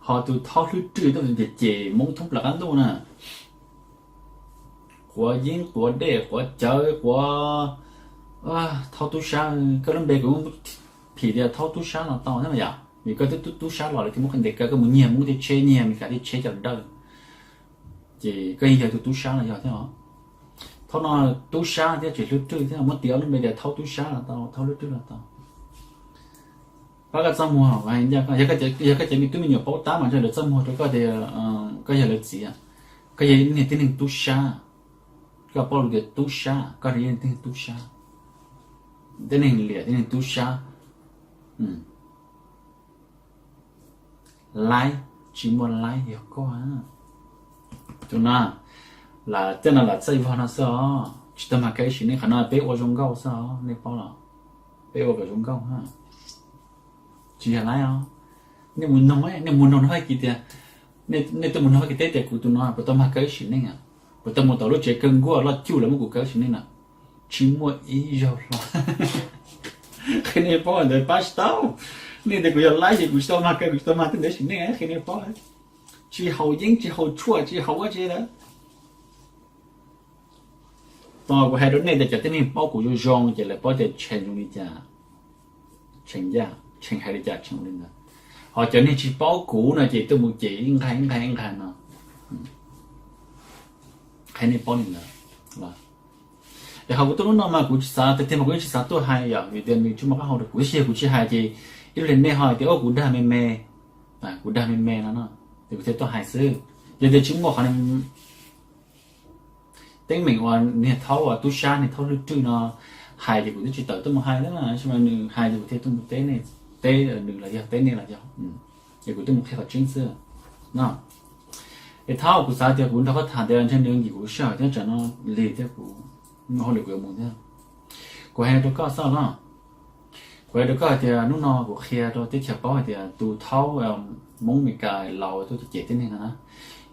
ho tus thaub hlwb rwj tuaj ces ces Hmoob thoob plaws qab ntuj na, quav yeeb quav dej quav cawv quav, thaub tub sab, koj lub npe kuv phim tias thaub tub sab los tau thiab mas yom, vim koj twb tub tub sab los lawv thiaj muab koj ntes kaw, koj mus nyiag Hmoob tej tsheb nyiag Meskas tej tsheb coj los dawj, ces koj yeej yog tus tub sab los yog thiab os. Thaub no tub sab thiab tseem hlwb rwj thiab, muab tis ob lub npe tias thaub tub sab los tau, thaub hlwb rwj los tau. Pab koj txaj muag, yog koj cov me tub me nyuam paub tab mas ntshe lawv txaj muag rau koj tias koj yog lawv txiv, koj yog ib niag tib neeg tub sab. Koj paub lus tias tub sab, koj yog ib niag tib neeg tub sab, tib neeg liam tib neeg tub sab. Laib, tsis muaj laib yog koj. Tus no, lam tej no lam txawj vog no xwb os, tsis tau mag kaw ib sim neej, qhov no peb ua zoo nkauj xwb os, nej paub los? Peb ua kom zoo nkauj, tsis yog laib os. Nej mus noog, nej mus noog no hais kiag tias, nej tuaj mus noog hais kiag teb tias kuv tus no puas tau mag kaw ib sim neej, puas tau mus tom lub tsev kaw nkuaj loj cuj los muab kuv kaw ib sim neej na. Tsis muaj ib zaug hlo. Qhia nej paub ntawd pab tsis tau. Nej tias kuv yog laib ces kuv tsis tau mag kaw, kuv tsis tau mag tej ntawd ib sim neej, qhia nej paub. Tsis haus yeeb tsis haus tshuaj tsis haus ua tsi lawm. Tos kuv hais rau nej tias cov tib neeg paub kuv zoo zoo ces lawv paub tias Tshee zoo li cas, Tshee ncaj, Tshee hais li cas Tshee ua li ntawd. Ho cov neeg tsis paub kuv no ces tuaj mus cem ib nqag ib nqag ib nqag no. Qhia nej paub li ntawd. Es ho kuv tuaj hnub no mas kuv tsis xav, tiag tiag mas kuv yeej tsis xav tuaj hais yom, vim tias nws tsis muaj qab hau rau kuv, tab sis yog kuv tsis hais ces ib lub li nej ho hais tias o kuv dag me me, kuv dag me me no no, ces kuv thiaj tuaj hais xwb. Yog tias tsis muaj qhov teeb meem uas niag thaub uas tub sab, niag thaub hlwb rwj no hais ces kuv twb tsis tawm tuaj mus hais na, tab sis mas nws hais ces kuv thiaj tuaj mus teb, teb nws los yog teb nej los yog, ces kuv tuaj mus qhia qhov tseeb xwb no. Es thaub, kuv xav tias kuv nrog koj tham tias ntshe nws nkim kuv sij hawm thiab tsam no lig thiab kuv muaj hauj lwm kuv yuav mus thiab. Kuv hais rau koj xwb los, kuv hais rau koj hais tias hnub no kuv qhia rau teb chaws paub hais tias tus thaub Hmoob Meskas laus tuaj cem tib neeg no na,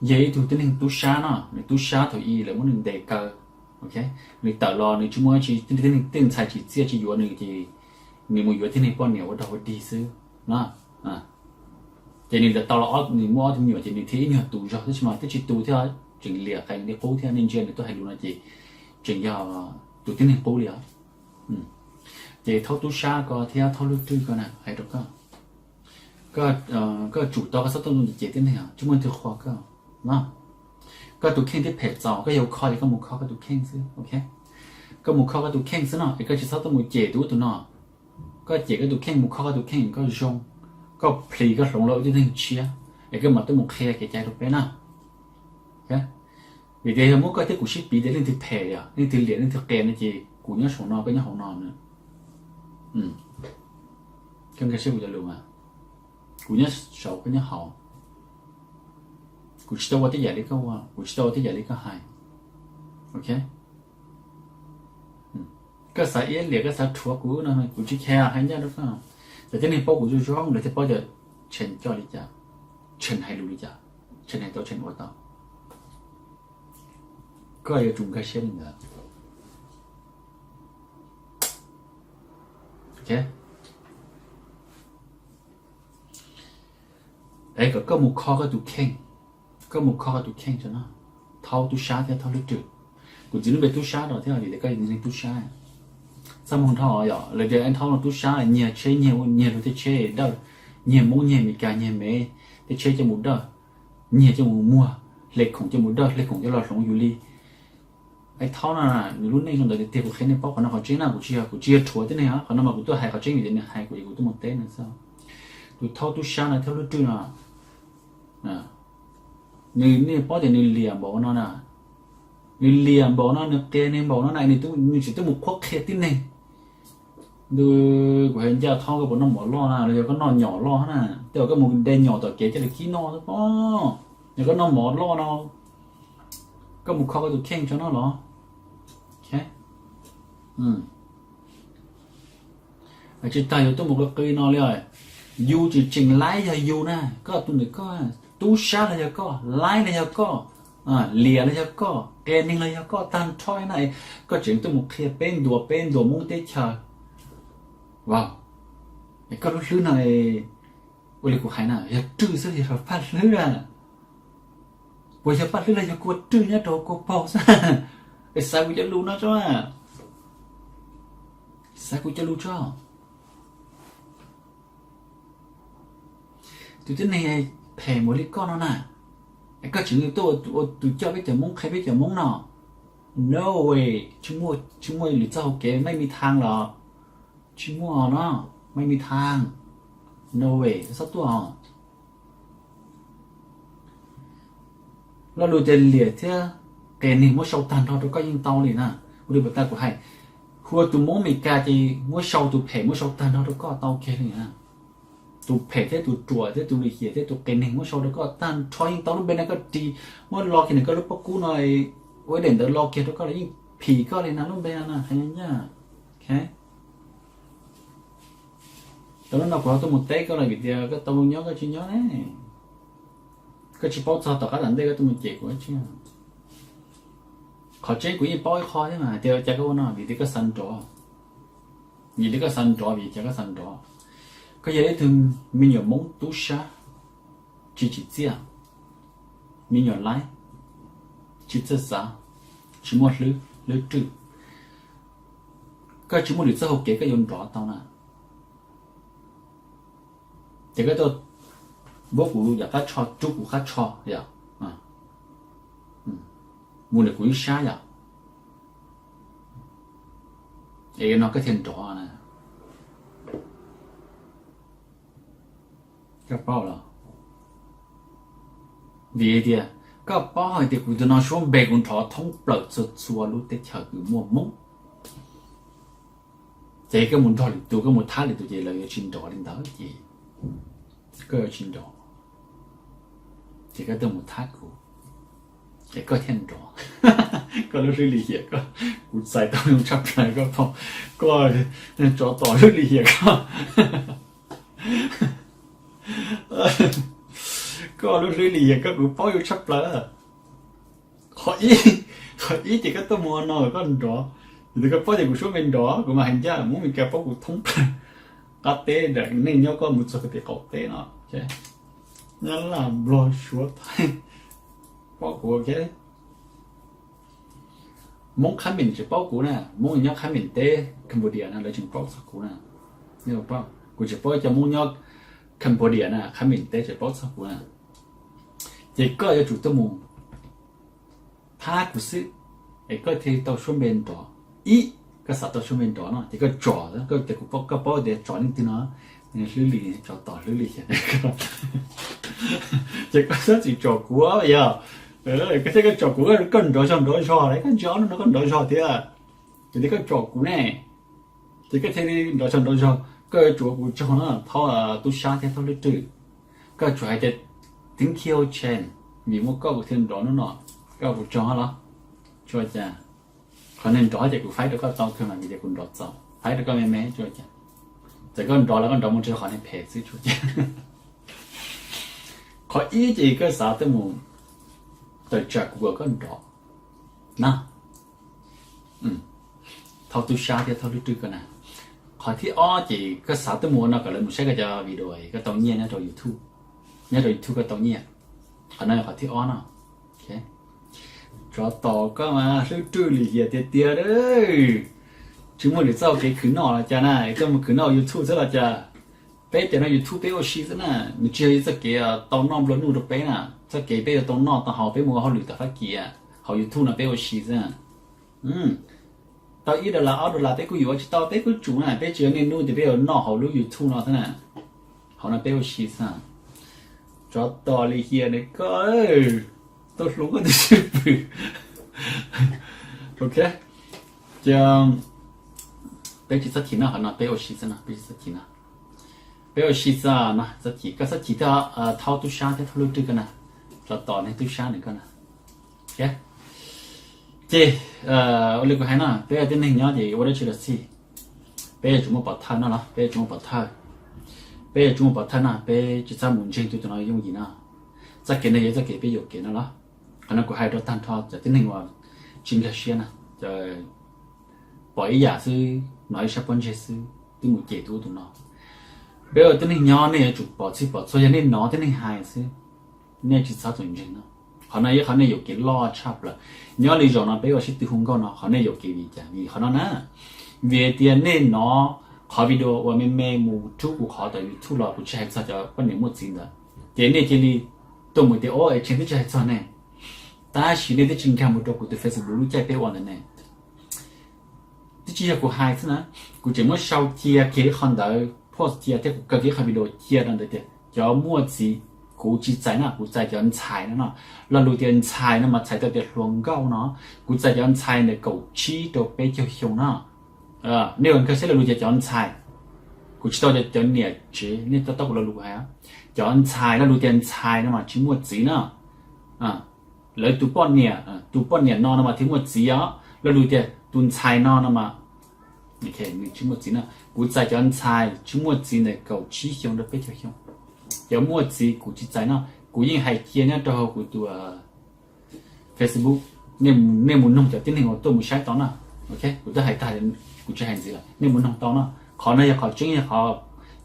yog ib tug tib neeg tub sab no, nws tub sab thaum ub lawv muab nws ntes kaw. Nws tawm los nws tsis muaj dab tsi, tej ntxhais tsis txiaj tsis yuav nws ces nws mus yuav tib neeg poj niam ua dog ua dig xwb na. Ces nws tau los nws muaj ob tug me nyuam ces nws thiaj ib nyuag tu zog, tab sis mas twb tsis tu thiab, tseem liam qee li qub thiab, nej ntsia nws tuaj hais lus no ces tseem yog tus tib neeg qub li os. Ces thaub tub sab ko thiab thaub hlwb rwj ko na, hais rau koj, koj tsum tau koj txhob tuaj mus cem tib neeg, tsis muaj leej twg qhuas koj no. Koj tus kheej twb phem txaus, koj yog ua kho ces koj mus kho koj tus kheej xwb, ok. Koj mus kho koj tus kheej xwb no es koj tsis txhob tuaj mus cem tus ub tus no. Koj cem koj tus kheej, mus kho koj tus kheej koj zoo, koj plhis koj hloov los ua tib neeg tshiab es koj mam tuaj mus qhia kev cai rau peb na. Vim tias yog muab koj thiab kuv sib piv tias leej twg phem, leej twg liam leej twg qias no ces kuv nyob saum no koj nyob hauv no. Koj nkag siab kuv cov lus mas, kuv nyob saud koj nyob hauv. Kuv tsis tau ua tej yam li koj ua, kuv tsis tau ua tej yam li koj hais, ok. Koj xav iab liam koj xav rhuav kuv no kuv tsis care, hais ncaj rau koj, cov tib neeg paub kuv zoo zoo lawv thiaj paub tias Tshee coj li cas, Tshee hais lus li cas, Tshee hais tau Tshee ua tau. Koj yuav tsum nkag siab li ntawd. Es kom koj mus kho koj tus kheej, koj mus kho koj tus kheej tso no. Thaub tub sab thiab thaub hlwb rwj, kuv txiv lub npe tub sab rau thiab vim tias koj yog tib neeg tub sab. Txaj muag dhau yom, lawv tias thaub no tub sab, nyiag tsheb nyiag ua nyiag luag tej tsheb dawj, nyiag Hmoob nyiag Meskas nyiag Mev tej tsheb coj mus dawj, nyiag coj mus muag, hle khoom coj mus dawj, hle khoom coj los hloov yus li. Es thaub no nws lub neej zoo ntawd tiag tiag, kuv qhia nej paub qhov no qhov tseeb na, kuv tsis yog, kuv tsis yog rhuav tib neeg, qhov no mas kuv tuaj hais qhov tseeb vim tias nws hais kuv es kuv tuaj mus teb nws xwb. Tus thaub tub sab no thaub hlwb rwj no, nws, nej paub tias nws liam npaum no na, nws liam npaum no, nws qias neeg npaum no na, nws tseem tuaj mus qhuab qhia tib neeg. Ntu, kuv hais ncaj thoob, koj puas noj mov loj na los yog koj noj nyom loj na? Tej zaum koj mus de nyom tom kev coj los kib noj xwb pob. Yog koj noj mov loj no, koj mus kho koj tus kheej tso noj los. Tsis tas yus tuaj mus qw qw no li. Yus tseem tseem laib yog yus na, koj tus ntawm koj, tub sab los yog koj, laib los yog koj, liam los yog koj, qias neeg los yog koj tag nrho na. Koj tseem tuaj mus qhia peb ntuas peb ntuas Hmoob teb chaws. Wow, es koj lub hlwb no, ua li kuv hais na, yog rwj xwb yog Paj Hlwb a? Puas yog Paj Hlwb los yog kua rwj nyob rau kua paug xwb? Es xav kuv cov lus no tso, xav kuv cov lus tso. Tus tib neeg phem mus li koj no na, es koj tseem tuaj ua tus coj peb cov Hmoob, qhia peb cov Hmoob no. No way, tsis muaj, tsis muaj lwm txoj hauv kev, maj mi thaaj los, tsis muaj no, maj mi thaaj. No way, txhob tuaj os. Lo lus tias liam thiab qias neeg muab sau tag nrho rau koj yeej tau li na. Ua li puas tas kuv hais, hu ua tus Hmoob Amelikas ces muab sau tus phem muab sau tag nrho rau koj tau kiag li na. Tus phem thiab tus ruam thiab tus lim hiam thiab tus qias neeg muab sau rau koj tag nrho yeej tau. Lub npe no koj ris, muab lo kiag ntawm koj lub pob kub no, ua ib daim ntawv lo kiag rau koj los yeej phim koj li na lub npe no na, hais nyab. Tau hnub no kuv ho tuaj mus teb koj los vim tias koj tau nyob koj tsis nyob ne. Koj tsis paub txog tom qab tom ntej koj tuaj mus cem kuv dab tsi. Qhov tseeb kuv yeej paub ib qho thiab mas hais tias ua cas koj ua no vim tias koj xav nrov. Vim tias koj xav nrov, vim cas koj xav nrov? Koj yog ib tug me nyuam Hmoob tub sab, tsis tsim txiaj, me nyuam laib, tsis txawj xav, tsis muaj hlwb, hlwb rwj. Koj tsis muaj lwm txoj hau kev koj yuav nrov tau na. Ces koj tuaj npuab kuv yam qab tsho, rub kuv qab tsho yom, mus ntawm kuv ib sab yom, es no koj thiaj nrov na. Koj paub los? Vim hais tias koj paub hais tias kuv tus no suab npe kuv nrov thoob plaws txhua txhua lub teb chaws uas muaj Hmoob. Ces koj mus nrog lwm tus, koj mus thab lwm tus ces lawv yuav tsis nrov li ntawd ces koj yuav tsis nrov. Ces koj tuaj mus thab kuv, ces koj thiaj nrov. Koj lub hlwb lim hiam koj, kuv txais tau zoo tshaj plaws koj, koj tsov tom lub lim hiam koj. Koj lub hlwb lim hiam koj kuv paub zoo tshaj plaws. Qhov ib, qhov ib ces koj tuaj mus ua no koj nrov, vim tias koj paub tias kuv suab npe nrov, kuv mas hais ncaj Hmoob Meskas paub kuv thoob plaws qab teb ntawm nej nyob koj mus txog pem qaum teb no, Nyab Laj, Nplog, Suav, Thaib, paub kuv. Hmoob Khab Mem tseem paub kuv na, Hmoob nyob Khab Mem teb Cambodia na lawv tseem paub txog kuv na. Kuv tseem paub cov Hmoob nyob Cambodia na, Khab Mem teb tseem paub txog kuv na. Ces koj yuav tsum tuaj mus thab kuv xwb, es koj thiaj tau suab npe nrov. Ib, koj xav tau suab npe nrov no ces koj tsom, koj tias kuv paub, koj paub tias tsom leej twg no, hlwb lim, tsov tom hlwb lim. Ces koj txhob txwm tsom kuv yog, koj thiab koj tsom kuv, koj nrov zog nrov zog lawm, koj ntsia ob hnub no koj nrov zog thiab. Ces tias koj tsom kuv ne, ces koj thiaj li nrov zog nrov zog. Koj yuav tsum ua kuv tsaug no, thaub tub sab thiab thaub hlwb rwj. Koj tsum hais tias thank you Chen, vim muaj koj kuv thiaj nrov hnub no. Koj ua kuv tsaug los? Tsis ua cas. Qhov neeg nrov ces kuv faib rau koj tau kawg mas vim tias kuv nrov txaus, faib rau koj me me tsis ua cas. Txawm koj nrov los koj nrov mus nrhiav qhov neeg phem xwb tsis ua cas. Qhov ib ces koj xav tuaj mus tawm tsam kuv kom koj nrov na. Thaub tub sab thiab thaub hlwb rwj koj na. Qhov thib ob ces koj xav tuaj mus ua no kom lawv mus saib koj cov video koj tau nyiaj nyob rau YouTube, nyob rau YouTube koj tau nyiaj. Qhov no qhov thib ob no. Tsov tom koj mas hlwb rwj lim hiam tiag tiag. Tsis muaj lwm txoj kev khwv noj los cas na, tuaj mus khwv noj YouTube xwb los cas? Peb cov no YouTube peb ua si xwb na, nws tsis yog ib txoj kev tau noj nplua nuj rau peb na. Txoj kev peb yuav tau noj tau haus peb mus ua hauj lwm tom Fab Kis, hauv YouTube no peb ua si xwb. Tau ib dollar ob dollar peb kuj yuav, tsis tau peb kuj tsum na, peb tsis yog niaj hnub tias peb yuav noj hauv lub YouTube no xwb na. Hauv no peb ua si xwb. Tsov tom lim hiam na koj, tau hloov koj tus cwj pwm. Ok, ces Peb tsis txhob chim no, qhov no peb ua si xwb no, peb tsis txhob chim no. Peb ua si xwb no, txhob chim, koj txhob chim thiab, thaub tub sab thiab thaub lub rwj koj na, los tom neeg tub sab nws koj na. Ces ua li kuv hais no, peb ua tib neeg nyob ces ua dab tsi los xij, peb yuav tsum muaj pov thawj no los, peb yuav tsum muaj pov thawj. Peb yuav tsum muaj pov thawj no, peb tsis txhob mus ntseeg tus tus no yooj yim no. Txoj kev no yog txoj kev peb yuam kev no los. Qhov no kuv hais rau tag nrho cov tib neeg uas tsis nkag siab na, pom ib yam xwb, hnov ib sab pob ntseg xwb twb mus cem tus ub tus no. Peb ua tib neeg nyob nej yuav tsum pom txhij pom txhua, yog nej hnov tib neeg hais xwb, nej tsis txhob txawm ntseeg no. Qhov no yog qhov nej yuam kev loj tshaj plaws. Nyob li zaum no peb ua sib tw hu nkauj no, qhov nej yuam kev vim cas? Vim qhov no na, vim hais tias nej hnov qhov video uas me me mus rub kuv qhov tom YouTube los, kuv tsis hais txog cov poj niam muaj txiv ntawd, ces nej cia li tuaj mus tias o es tseem twb tsis hais txog ne, tab sis nej twb tsis nkag mus rau kuv tus Facebook lub caij peb ua ntawd ne. Twb tsis yog kuv hais xwb na, kuv tseem muab sau cia kiag ib qho ntawd, post cia thiab kuv kaw kiag ib qho video cia rau ntawd tias cov muaj txiv, kuv tsis txais no, kuv txais cov ntxhais no no. Lo lus tias ntxhais no mas txhais tau tias hluas nkauj no, kuv txais cov ntxhais ntawm kaum tsib rau peb caug xyoo no. Nej ua nkag siab lo lus tias cov ntxhais, kuv tsis tau tias cov niam tsev, nej tau kuv lo lus kuv hais, cov ntxhais, lo lus tias ntxhais no mas tsis muaj txiv no. Lawv tus poj niam, tus poj niam no no mas thiaj muaj txiv os. Lo lus tias tus ntxhais no no mas nws tsis muaj txiv no. Kuv txais cov ntxhais tsis muaj txiv ntawm kaum tsib xyoo rau peb caug xyoo. Cov muaj txiv kuv tsis txais no. Kuv yeej hais cia nyob rau hauv kuv tus Facebook, nej mus noog cov tib neeg uas tuaj mus saib tau na. Kuv twb hais tag, kuv tsis hais ntxiv lawm, nej mus noog tau na. Qhov no yog qhov tseeb, yog qhov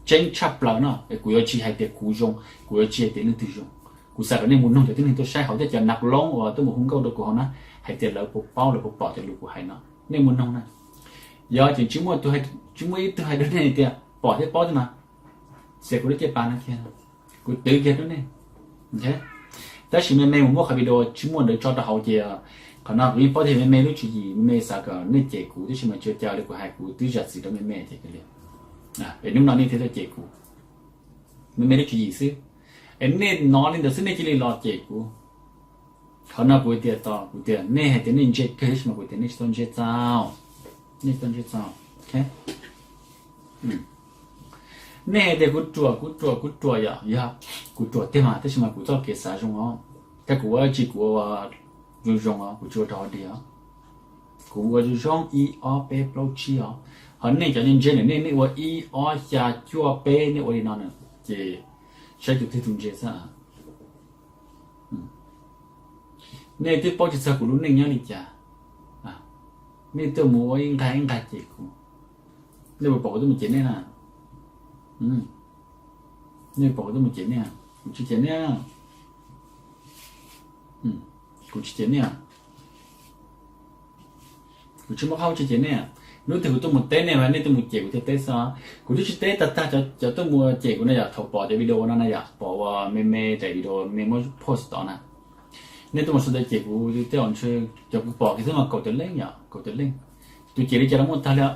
tseeb tshaj plaws no. Kuv yuav tsis hais tias kuv zoo, kuv yuav tsis hais tias leej twg zoo. Kuv xav kom nej mus noog cov tib neeg tuaj saib hauv thiab cov nav loob uas tuaj mus hu nkauj rau kuv hauv na, hais tias lawv puas paub, lawv puas pom cov lus kuv hais no. Nej mus noog na. Yog ces tsis muaj tus, tsis muaj ib tug hais rau nej tias pom thiab paub thiab mas, xiam kuv lub caj pas no kiag, kuv twv kiag rau nej. Tab sis me me mus muab qhov video tsis muaj ntawd tso rau hauv ces qhov no kuv yeej paub tias me me lub tswv yim, me me xav kom nej cem kuv, tab sis mas tsis ua cas li, kuv hais kuv twb zam txim rau me me ces kav liam. Es hnub no nej thiaj tuaj cem kuv, me me lub tswv yim xwb. Es nej hnov li ntawd xwb nej cia li los cem kuv. Qhov no kuv tias to, kuv tias nej hais tias nej ntse kawg, tab sis mas kuv tias nej tsis tau ntse txaus, nej tsis tau ntse txaus. Nej hais tias kuv ruam, kuv ruam, kuv ruam, yog, yog kuv ruam tiag mas, tab sis mas kuv txoj kev xav zoo os. Thiab kuv ua tsis, kuv ua zoo zoo os, kuv tsis ua rau hauv dig os. Kuv ua zoo zoo ib ob peb plaub tsib os. Ho nej cov ntse ntse na, nej, nej ua ib ob xya cuaj peb, nej ua li no na, ces saib tus twg tus ntse xwb. Nej twb paub tsis txog kuv lub neej nyob li cas, nej tuaj mus ua ib nqag ib nqag cem kuv. Nej puas pom kuv tuaj mus cem nej na? Nej puas pom kuv tuaj mus cem nej? Kuv tsis cem nej. Kuv tsis cem nej. Kuv tsis muaj qhov tsis cem nej. Hnub twg kuv tuaj mus teb nej mas nej tuaj mus cem kuv thiaj teb xwb. Kuv twb tsis teb tag tag cov tuaj mus cem kuv na yom, thaum pom cov video no na yom, pom uas me me daim video me muab post tod na, nej tuaj mus sau ntawv cem kuv tej zaum ntshe cov kuv pom kiag xwb mas kaum tawm leej yom, kaum tawm leej. Tus cem li cas los muaj tag li.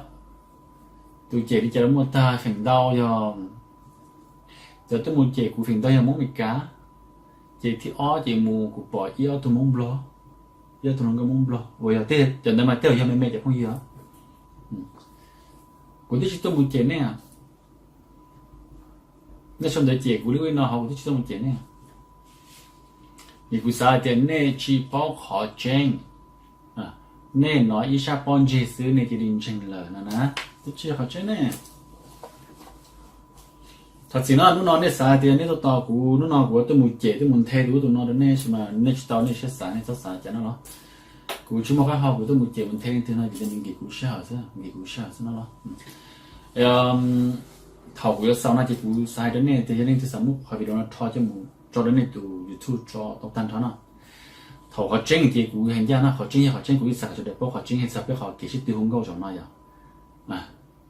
Tus cem li cas los muaj tag, feem ntau yog cov tuaj mus cem kuv feem ntau yog Hmoob Amelikas, ces thib ob ces mus kuv pom ib ob tug Hmoob Nplog, ib ob tug hluas nkauj Hmoob Nplog uas yog tej cov ntawd mas tej zaum yog me me cov phooj ywg. Kuv twb tsis tuaj mus cem nej. Nej sau ntawv cem kuv li ub li no hauv, kuv twb tsis tuaj mus cem nej. Vim kuv xav hais tias nej tsis paub qhov tseeb. Nej hnov ib sab pob ntseg xwb nej cia li ntseeg lawm no na. Twb tsis yog qhov tseeb ne. Thov txim no, hnub no nej xav hais tias nej tuaj tos kuv, hnub no kuv tuaj mus cem tuaj mus nthe tus ub tus no rau nej, tab sis mas nej tsis tau, nej siab xav, nej txhob xav cas no los. Kuv tsis muaj qab hau kuv tuaj mus cem mus nthe leej twg no, ces nkim kuv sij hawm xwb, nkim kuv sij hawm xwb no los. Thaum kuv yuav xaus no ces kuv xav hais rau nej tias yog leej twg xav muab qhov video no rho coj mus tso rau nej tus YouTube tso tau tag nrho no. Thaum qhov tseeb ces kuv hais ncaj no, qhov tseeb yog qhov tseeb, kuv ib txhais qhov sawv daws paub qhov tseeb, hais txog peb qhov kev sib tw hu nkauj zaum no yom.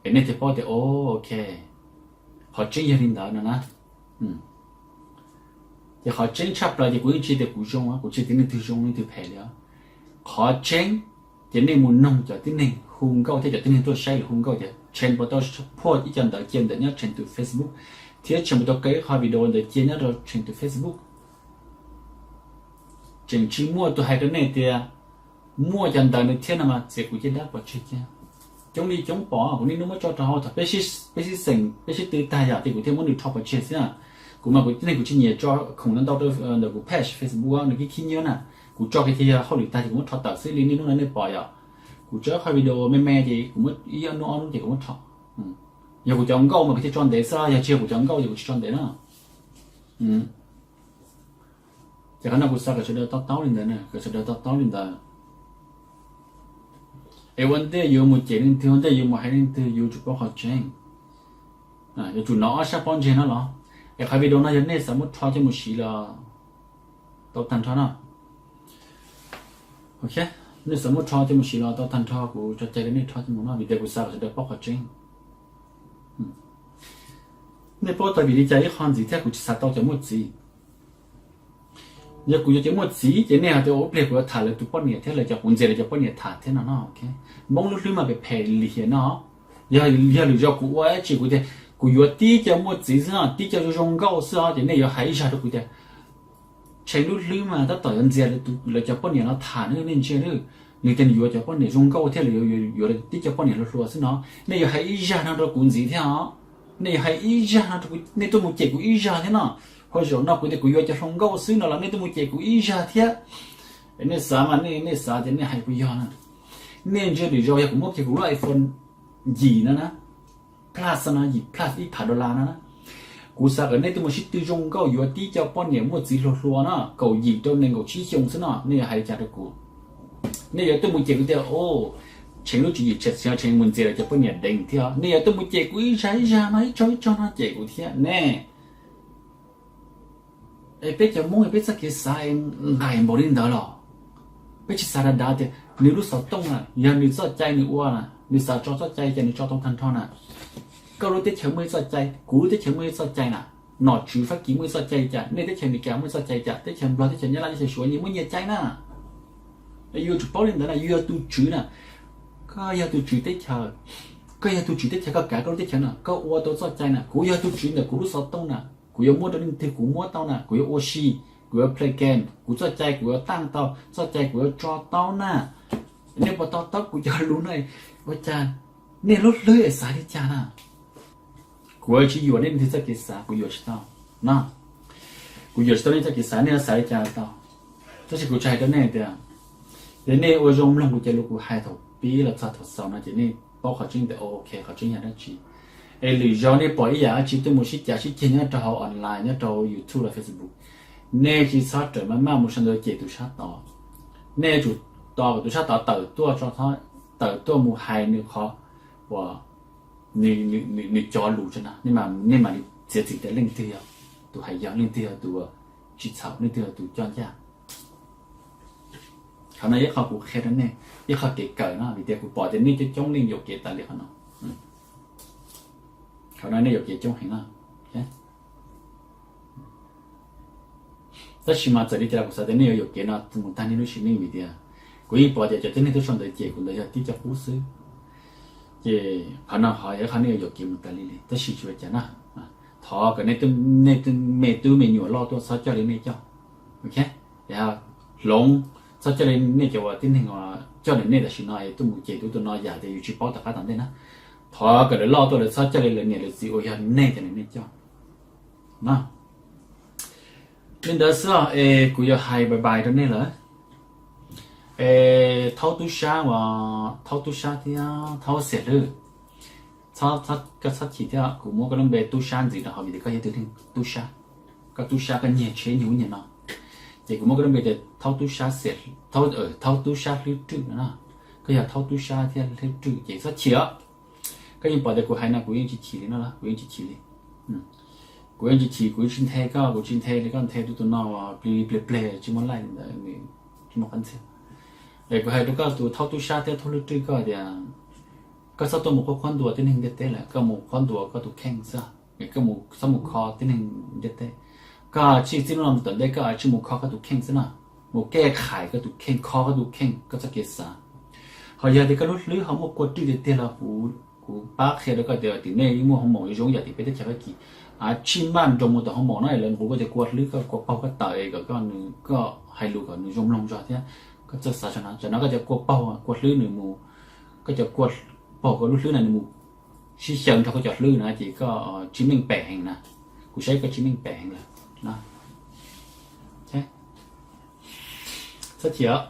Es nej thiaj paub tias o, ok, qhov tseeb yog li ntawd no na. Ces qhov tseeb tshaj plaws ces kuv yeej tsis tias kuv zoo, kuv tsis tias leej twg zoo leej twg phem li os. Qhov tseeb ces nej mus noog cov tib neeg hu nkauj thiab cov tib neeg tuaj saib lawv hu nkauj tias Tseem puas tau post ib co ntawv cia ntawm nyob Tseem tus Facebook, thiab Tseem puas tau kaw ib qho video ntawd cia nyob rau Tseem tus Facebook. Tseem tsis muaj tus hais rau nej tias muaj cov ntawv ntawd thiab no mas txiav kuv caj dab pov tseg cia. coob li coob pom, kuv niaj hnub muab tso rau hauv thaum peb sib xeem peb sib tw tag yom, ces kuv thiaj muab nws rho pov tseg xwb na. Kuv mas kuv tib neeg kuv tsis nyiam tso khoom ntau ntau rau ntawm kuv page Facebook, nws khib khib nyiab na. Kuv tso kiag ces yog hauj lwm tag ces kuv muab rho tawm xwb li niaj hnub no nej pom yom. Kuv tso qhov video me me ces kuv muab ib hnub ob hnub ces kuv muab rho. Yog kuv cov nkauj mas kuv thiaj tso ntev xwb, yog tsis yog kuv cov nkauj ces kuv tsis tso ntev na. Ces qhov no kuv xav kom sawv daws to taub li ntawd, kom sawv daws to taub li ntawd. Es ua ntej yuav mus cem leej twg, ua ntej yuav mus hais leej twg, yuav tsum paub qhov tseeb. Yuav tsum hnov ob sab pob ntseg no los. Es qhov video no yog nej xav muab rho coj mus siv los tau tag nrho no. Nej xav muab rho coj mus siv los tau tag nrho, kuv tso cai rau nej rho coj mus no, vim tias kuv xav kom sawv daws paub qhov tseeb. Nej paub tas vim li cas ib qho ntxiv thiab kuv tsis xav tau cov muaj txiv. Yog kuv yuav cov muaj txiv ces nej hais tias ua ib pliag kuv yuav tham lawv tus poj niam thiab lawv cov, kuv ntxias lawv cov poj niam tham thiab no no. Hmoob lub hlwb mas phem phem li hiam no. Yog, yog lwm zaus kuv ua dab tsi kuv tias kuv yuav tib co muaj txiv xwb no, tib co zoo zoo nkauj xwb os, ces nej yuav hais ib zaj rau kuv tias Tsheej lub hlwb mas tab tom yuav ntxias lawv cov poj niam no tham, nej ntsia, nws tias nws yuav cov poj niam zoo nkauj thiab lawv yuav tib co poj niam hluas hluas xwb no. Nej yuav hais ib zaj no rau kuv ntxiv thiab os. Nej yuav hais ib zaj no rau kuv, nej tuaj mus cem kuv ib zaj thiab no. Hauv zaum no kuv tias kuv yuav cov hluas nkauj xwb no los nej tuaj mus cem kuv ib zaj thiab. Nej xav mas nej, nej xav tias nej hais kuv yog na. Nej ntsia lwm zaus yog kuv muab kiag kuv lub iPhone yim no na, Plus no, yim Plus ib phav dollar no na. Kuv xav kom nej tuaj mus sib tw zoo nkauj yuav tib co poj niam muaj txiv hluas hluas no, kaum yim rau nees nkaum tsib xyoo xwb no, nej yuav hais li cas rau kuv? Nej yuav tuaj mus cem kuv tias, o, Tsheej lub tswv yim tshem, Tsheej mus ntxias lawv cov poj niam deev thiab. Nej yuav tuaj mus cem kuv ib zaj ib zaj no, ib tsob ib tsob no cem kuv thiab ne. Es peb cov Hmoob peb txoj kev xav es nqaim npaum li ntawd los? Peb tsis xav dav dav tias nws lub xov tooj na, yog nws txoj cai nws ua na, nws xav tso txoj cai ces nws tso tau tag nrho na. Koj lub teb chaws muaj ib txoj cai, kuv lub teb chaws muaj ib txoj cai na, nom tswv Fab Kis muaj ib txoj cai cas, nej teb chaws Amelikas muaj ib txoj cai cas, teb chaws Nplog, teb chaws Nyab Laj, teb chaws Suav yeej muaj nyias cai na. Yuav tsum paub li ntawd na, yus yog tus tswv na. Koj yog tus tswv teb chaws, koj yog tus tswv teb chaws, koj kav koj lub teb chaws na, koj ua tau txoj cai na. Kuv yog tus tswv ntawm kuv lub xov tooj na, kuv yuav muab rau leej twg kuv muab tau na, kuv yuav ua si, kuv yuav play game, kuv txoj cai kuv yuav taij tau, txoj cai kuv yuav tso tau na. Nej puas to taub kuv cov lus no? Ua cas nej lub hlwb es xav li cas na? Kuv tsis yuam nej leej twg txoj kev xav, kuv yuam tsis tau no. Kuv yuam tsis tau nej txoj kev xav, nej yuav xav li cas tau. Tab sis kuv tsuas hais rau nej tias, yog nej ua zoo mloog kuv cov lus kuv hais thaum pib los txog thaum xaus no ces nej paub qhov tseeb tias ok, qhov tseeb yog dab tsi. Es lwm zaus nej pom ib yam dab tsi tuaj mus sib cav sib ceg nyob rau hauv online, nyob rau YouTube los Facebook, nej tsis txhob rawm maj maj mus sau ntawv cem tus sab tod. Nej yuav tsum tos kom tus sab tod tawm tuaj, tawm tuaj mus hais nws qhov uas nws cov lus tso na, nej mam li txiav txim tias leej twg yog tus hais yog, leej twg yog tus tsis txhaum, leej twg yog tus coj ncaj. Qhov no ib qho kuv qhia rau nej, ib qho kev kawm no, vim tias kuv pom tias nej coob coob leej yuam kev tas li qhov no. Qhov no nej yuam kev coob heev no. Tab sis mas txawm li cas los kuv xav tias nej yuav yuam kev no mus tag nej lub sim neej, vim tias kuv yeej pom tias cov tib neeg tuaj sau ntawv cem kuv ntawd yog tib co qub xwb. Ces qhov no ho yog qhov nej yuav yuam kev mus tas li li, tab sis tsis ua cas na. Thov kom nej me tub me nyuam loj tuaj txhob coj li nej coj. Hloov, txhob coj li nej cov uas tib neeg coj li nej tam sim no es tuaj mus cem tus tus no yam tias yus tsis paub tom qab tom ntej na. Thov kom lawv loj tuaj lawv txhob coj li lawv niam lawv txiv uas yog nej cov li nej coj no. Li ntawd xwb es kuv yuav hais bye bye rau nej lawm. Es thaub tub sab uas, thaub tub sab thiab thaub xiam hlwb, koj txhob chim thiab, kuv muab koj lub npe tub sab ntxiv rau hauv vim tias koj yog tus neeg tub sab, koj tub sab koj nyiag tsheb nyiag ub nyiag no. Ces kuv muab koj lub npe tias thaub tub sab xiam, thaub tub sab hlwb rwj no, koj yog thaub tub sab thiab hlwb rwj ces txhob chim os. Koj yeej pom tias kuv hais no kuv yeej tsis chim li no, kuv yeej tsis chim li. Kuv yeej tsis chim, kuv tsis nthe koj, kuv tsis nthe li koj nthe tus tus no plig pleg pleg tsis muaj laij li ntawd, tsis muaj qab ntxhiab. Es kuv hais rau koj tus thaub tub sab thiab thaub hlwb rwj koj tias koj txhob tuaj mus qhuab qhuab ntuas tib neeg ntiaj teb lawm, koj mus qhuab ntuas koj tus kheej xwb. Koj mus txhob mus kho tib neeg ntiaj teb. Koj txij txij no mus tom ntej koj tsis mus kho koj tus kheej xwb no, mus kej khais koj tus kheej, kho koj tus kheej, koj txoj kev xav. Ho yog tias koj lub hlwb ho muaj kua rwj tiag tiag los kuv, kuv pab qhia rau koj tias tim nej yeej muaj hoo maum zoo yam tim peb teb chaws Fab Kis, tsis maj nroos mus tom hoo maum no es lawv nqus koj cov kua hlwb, koj kua paug koj tawm es kom koj, nws, koj hais lus kom nws zoo mloog zog thiab. Koj txawj xav tso no, tsam no koj cov kua paug kua hlwb nws mus, koj cov kua pom koj lub hlwb na nws mus sib xyaw nrog koj cov hlwb na ces koj tsis meej pem heev na. Kuv saib koj tsis meej pem heev lawm. Txhob chim,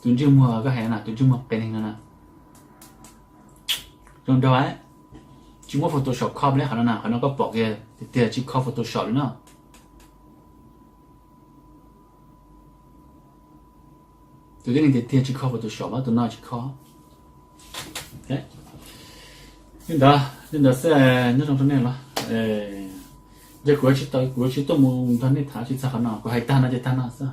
tus ntsej muag koj hais no na, tus ntsej muag qe neeg no na, zoo nraug, tsis muab Photoshop kho li qhov no na, qhov no koj pom kiag tiag tiag tsis kho Photoshop li no. Tus tib neeg tiag tiag tsis kho Photoshop, tus no tsis kho. Li ntawd, li ntawd xwb, nyob zoo rau nej los. Yog kuv tsis tau, kuv tsis tuaj mus nrog nej tham tsis txog qhov no, kuv hais tag no ces tag no xwb.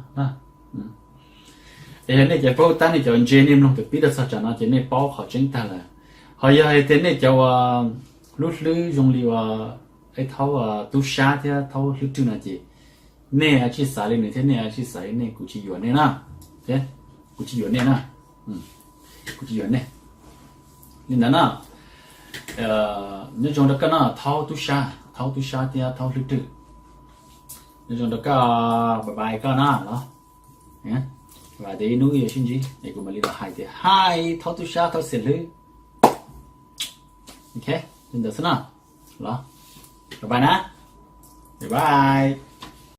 Es yog nej cov paub tab nej cov ntse nej mloog tawm pib rau txog tsam no ces nej paub qhov tseeb tag lawm. Ho yog hais tias nej cov uas lub hlwb zoo li uas ib thaub tub sab thiab thaub hlwb rwg no ces nej tsij xav li nws thiab nej tsij xav li nej, kuv tsis yuam nej na. Kuv tsis yuam nej na. Kuv tsis yuam nej. Li ntawd na, nyob zoo rau koj na thaub tub sab, thaub tub sab thiab thaub hlwb rwg. Nyob zoo rau koj, bye bye koj na los. Vam tias ib hnub yuav sib ntsib es kuv mam li los hais tias hais thaub tub sab thaub xiam hlwb. Ok, li ntawd xwb na los. Bye bye na. Bye bye.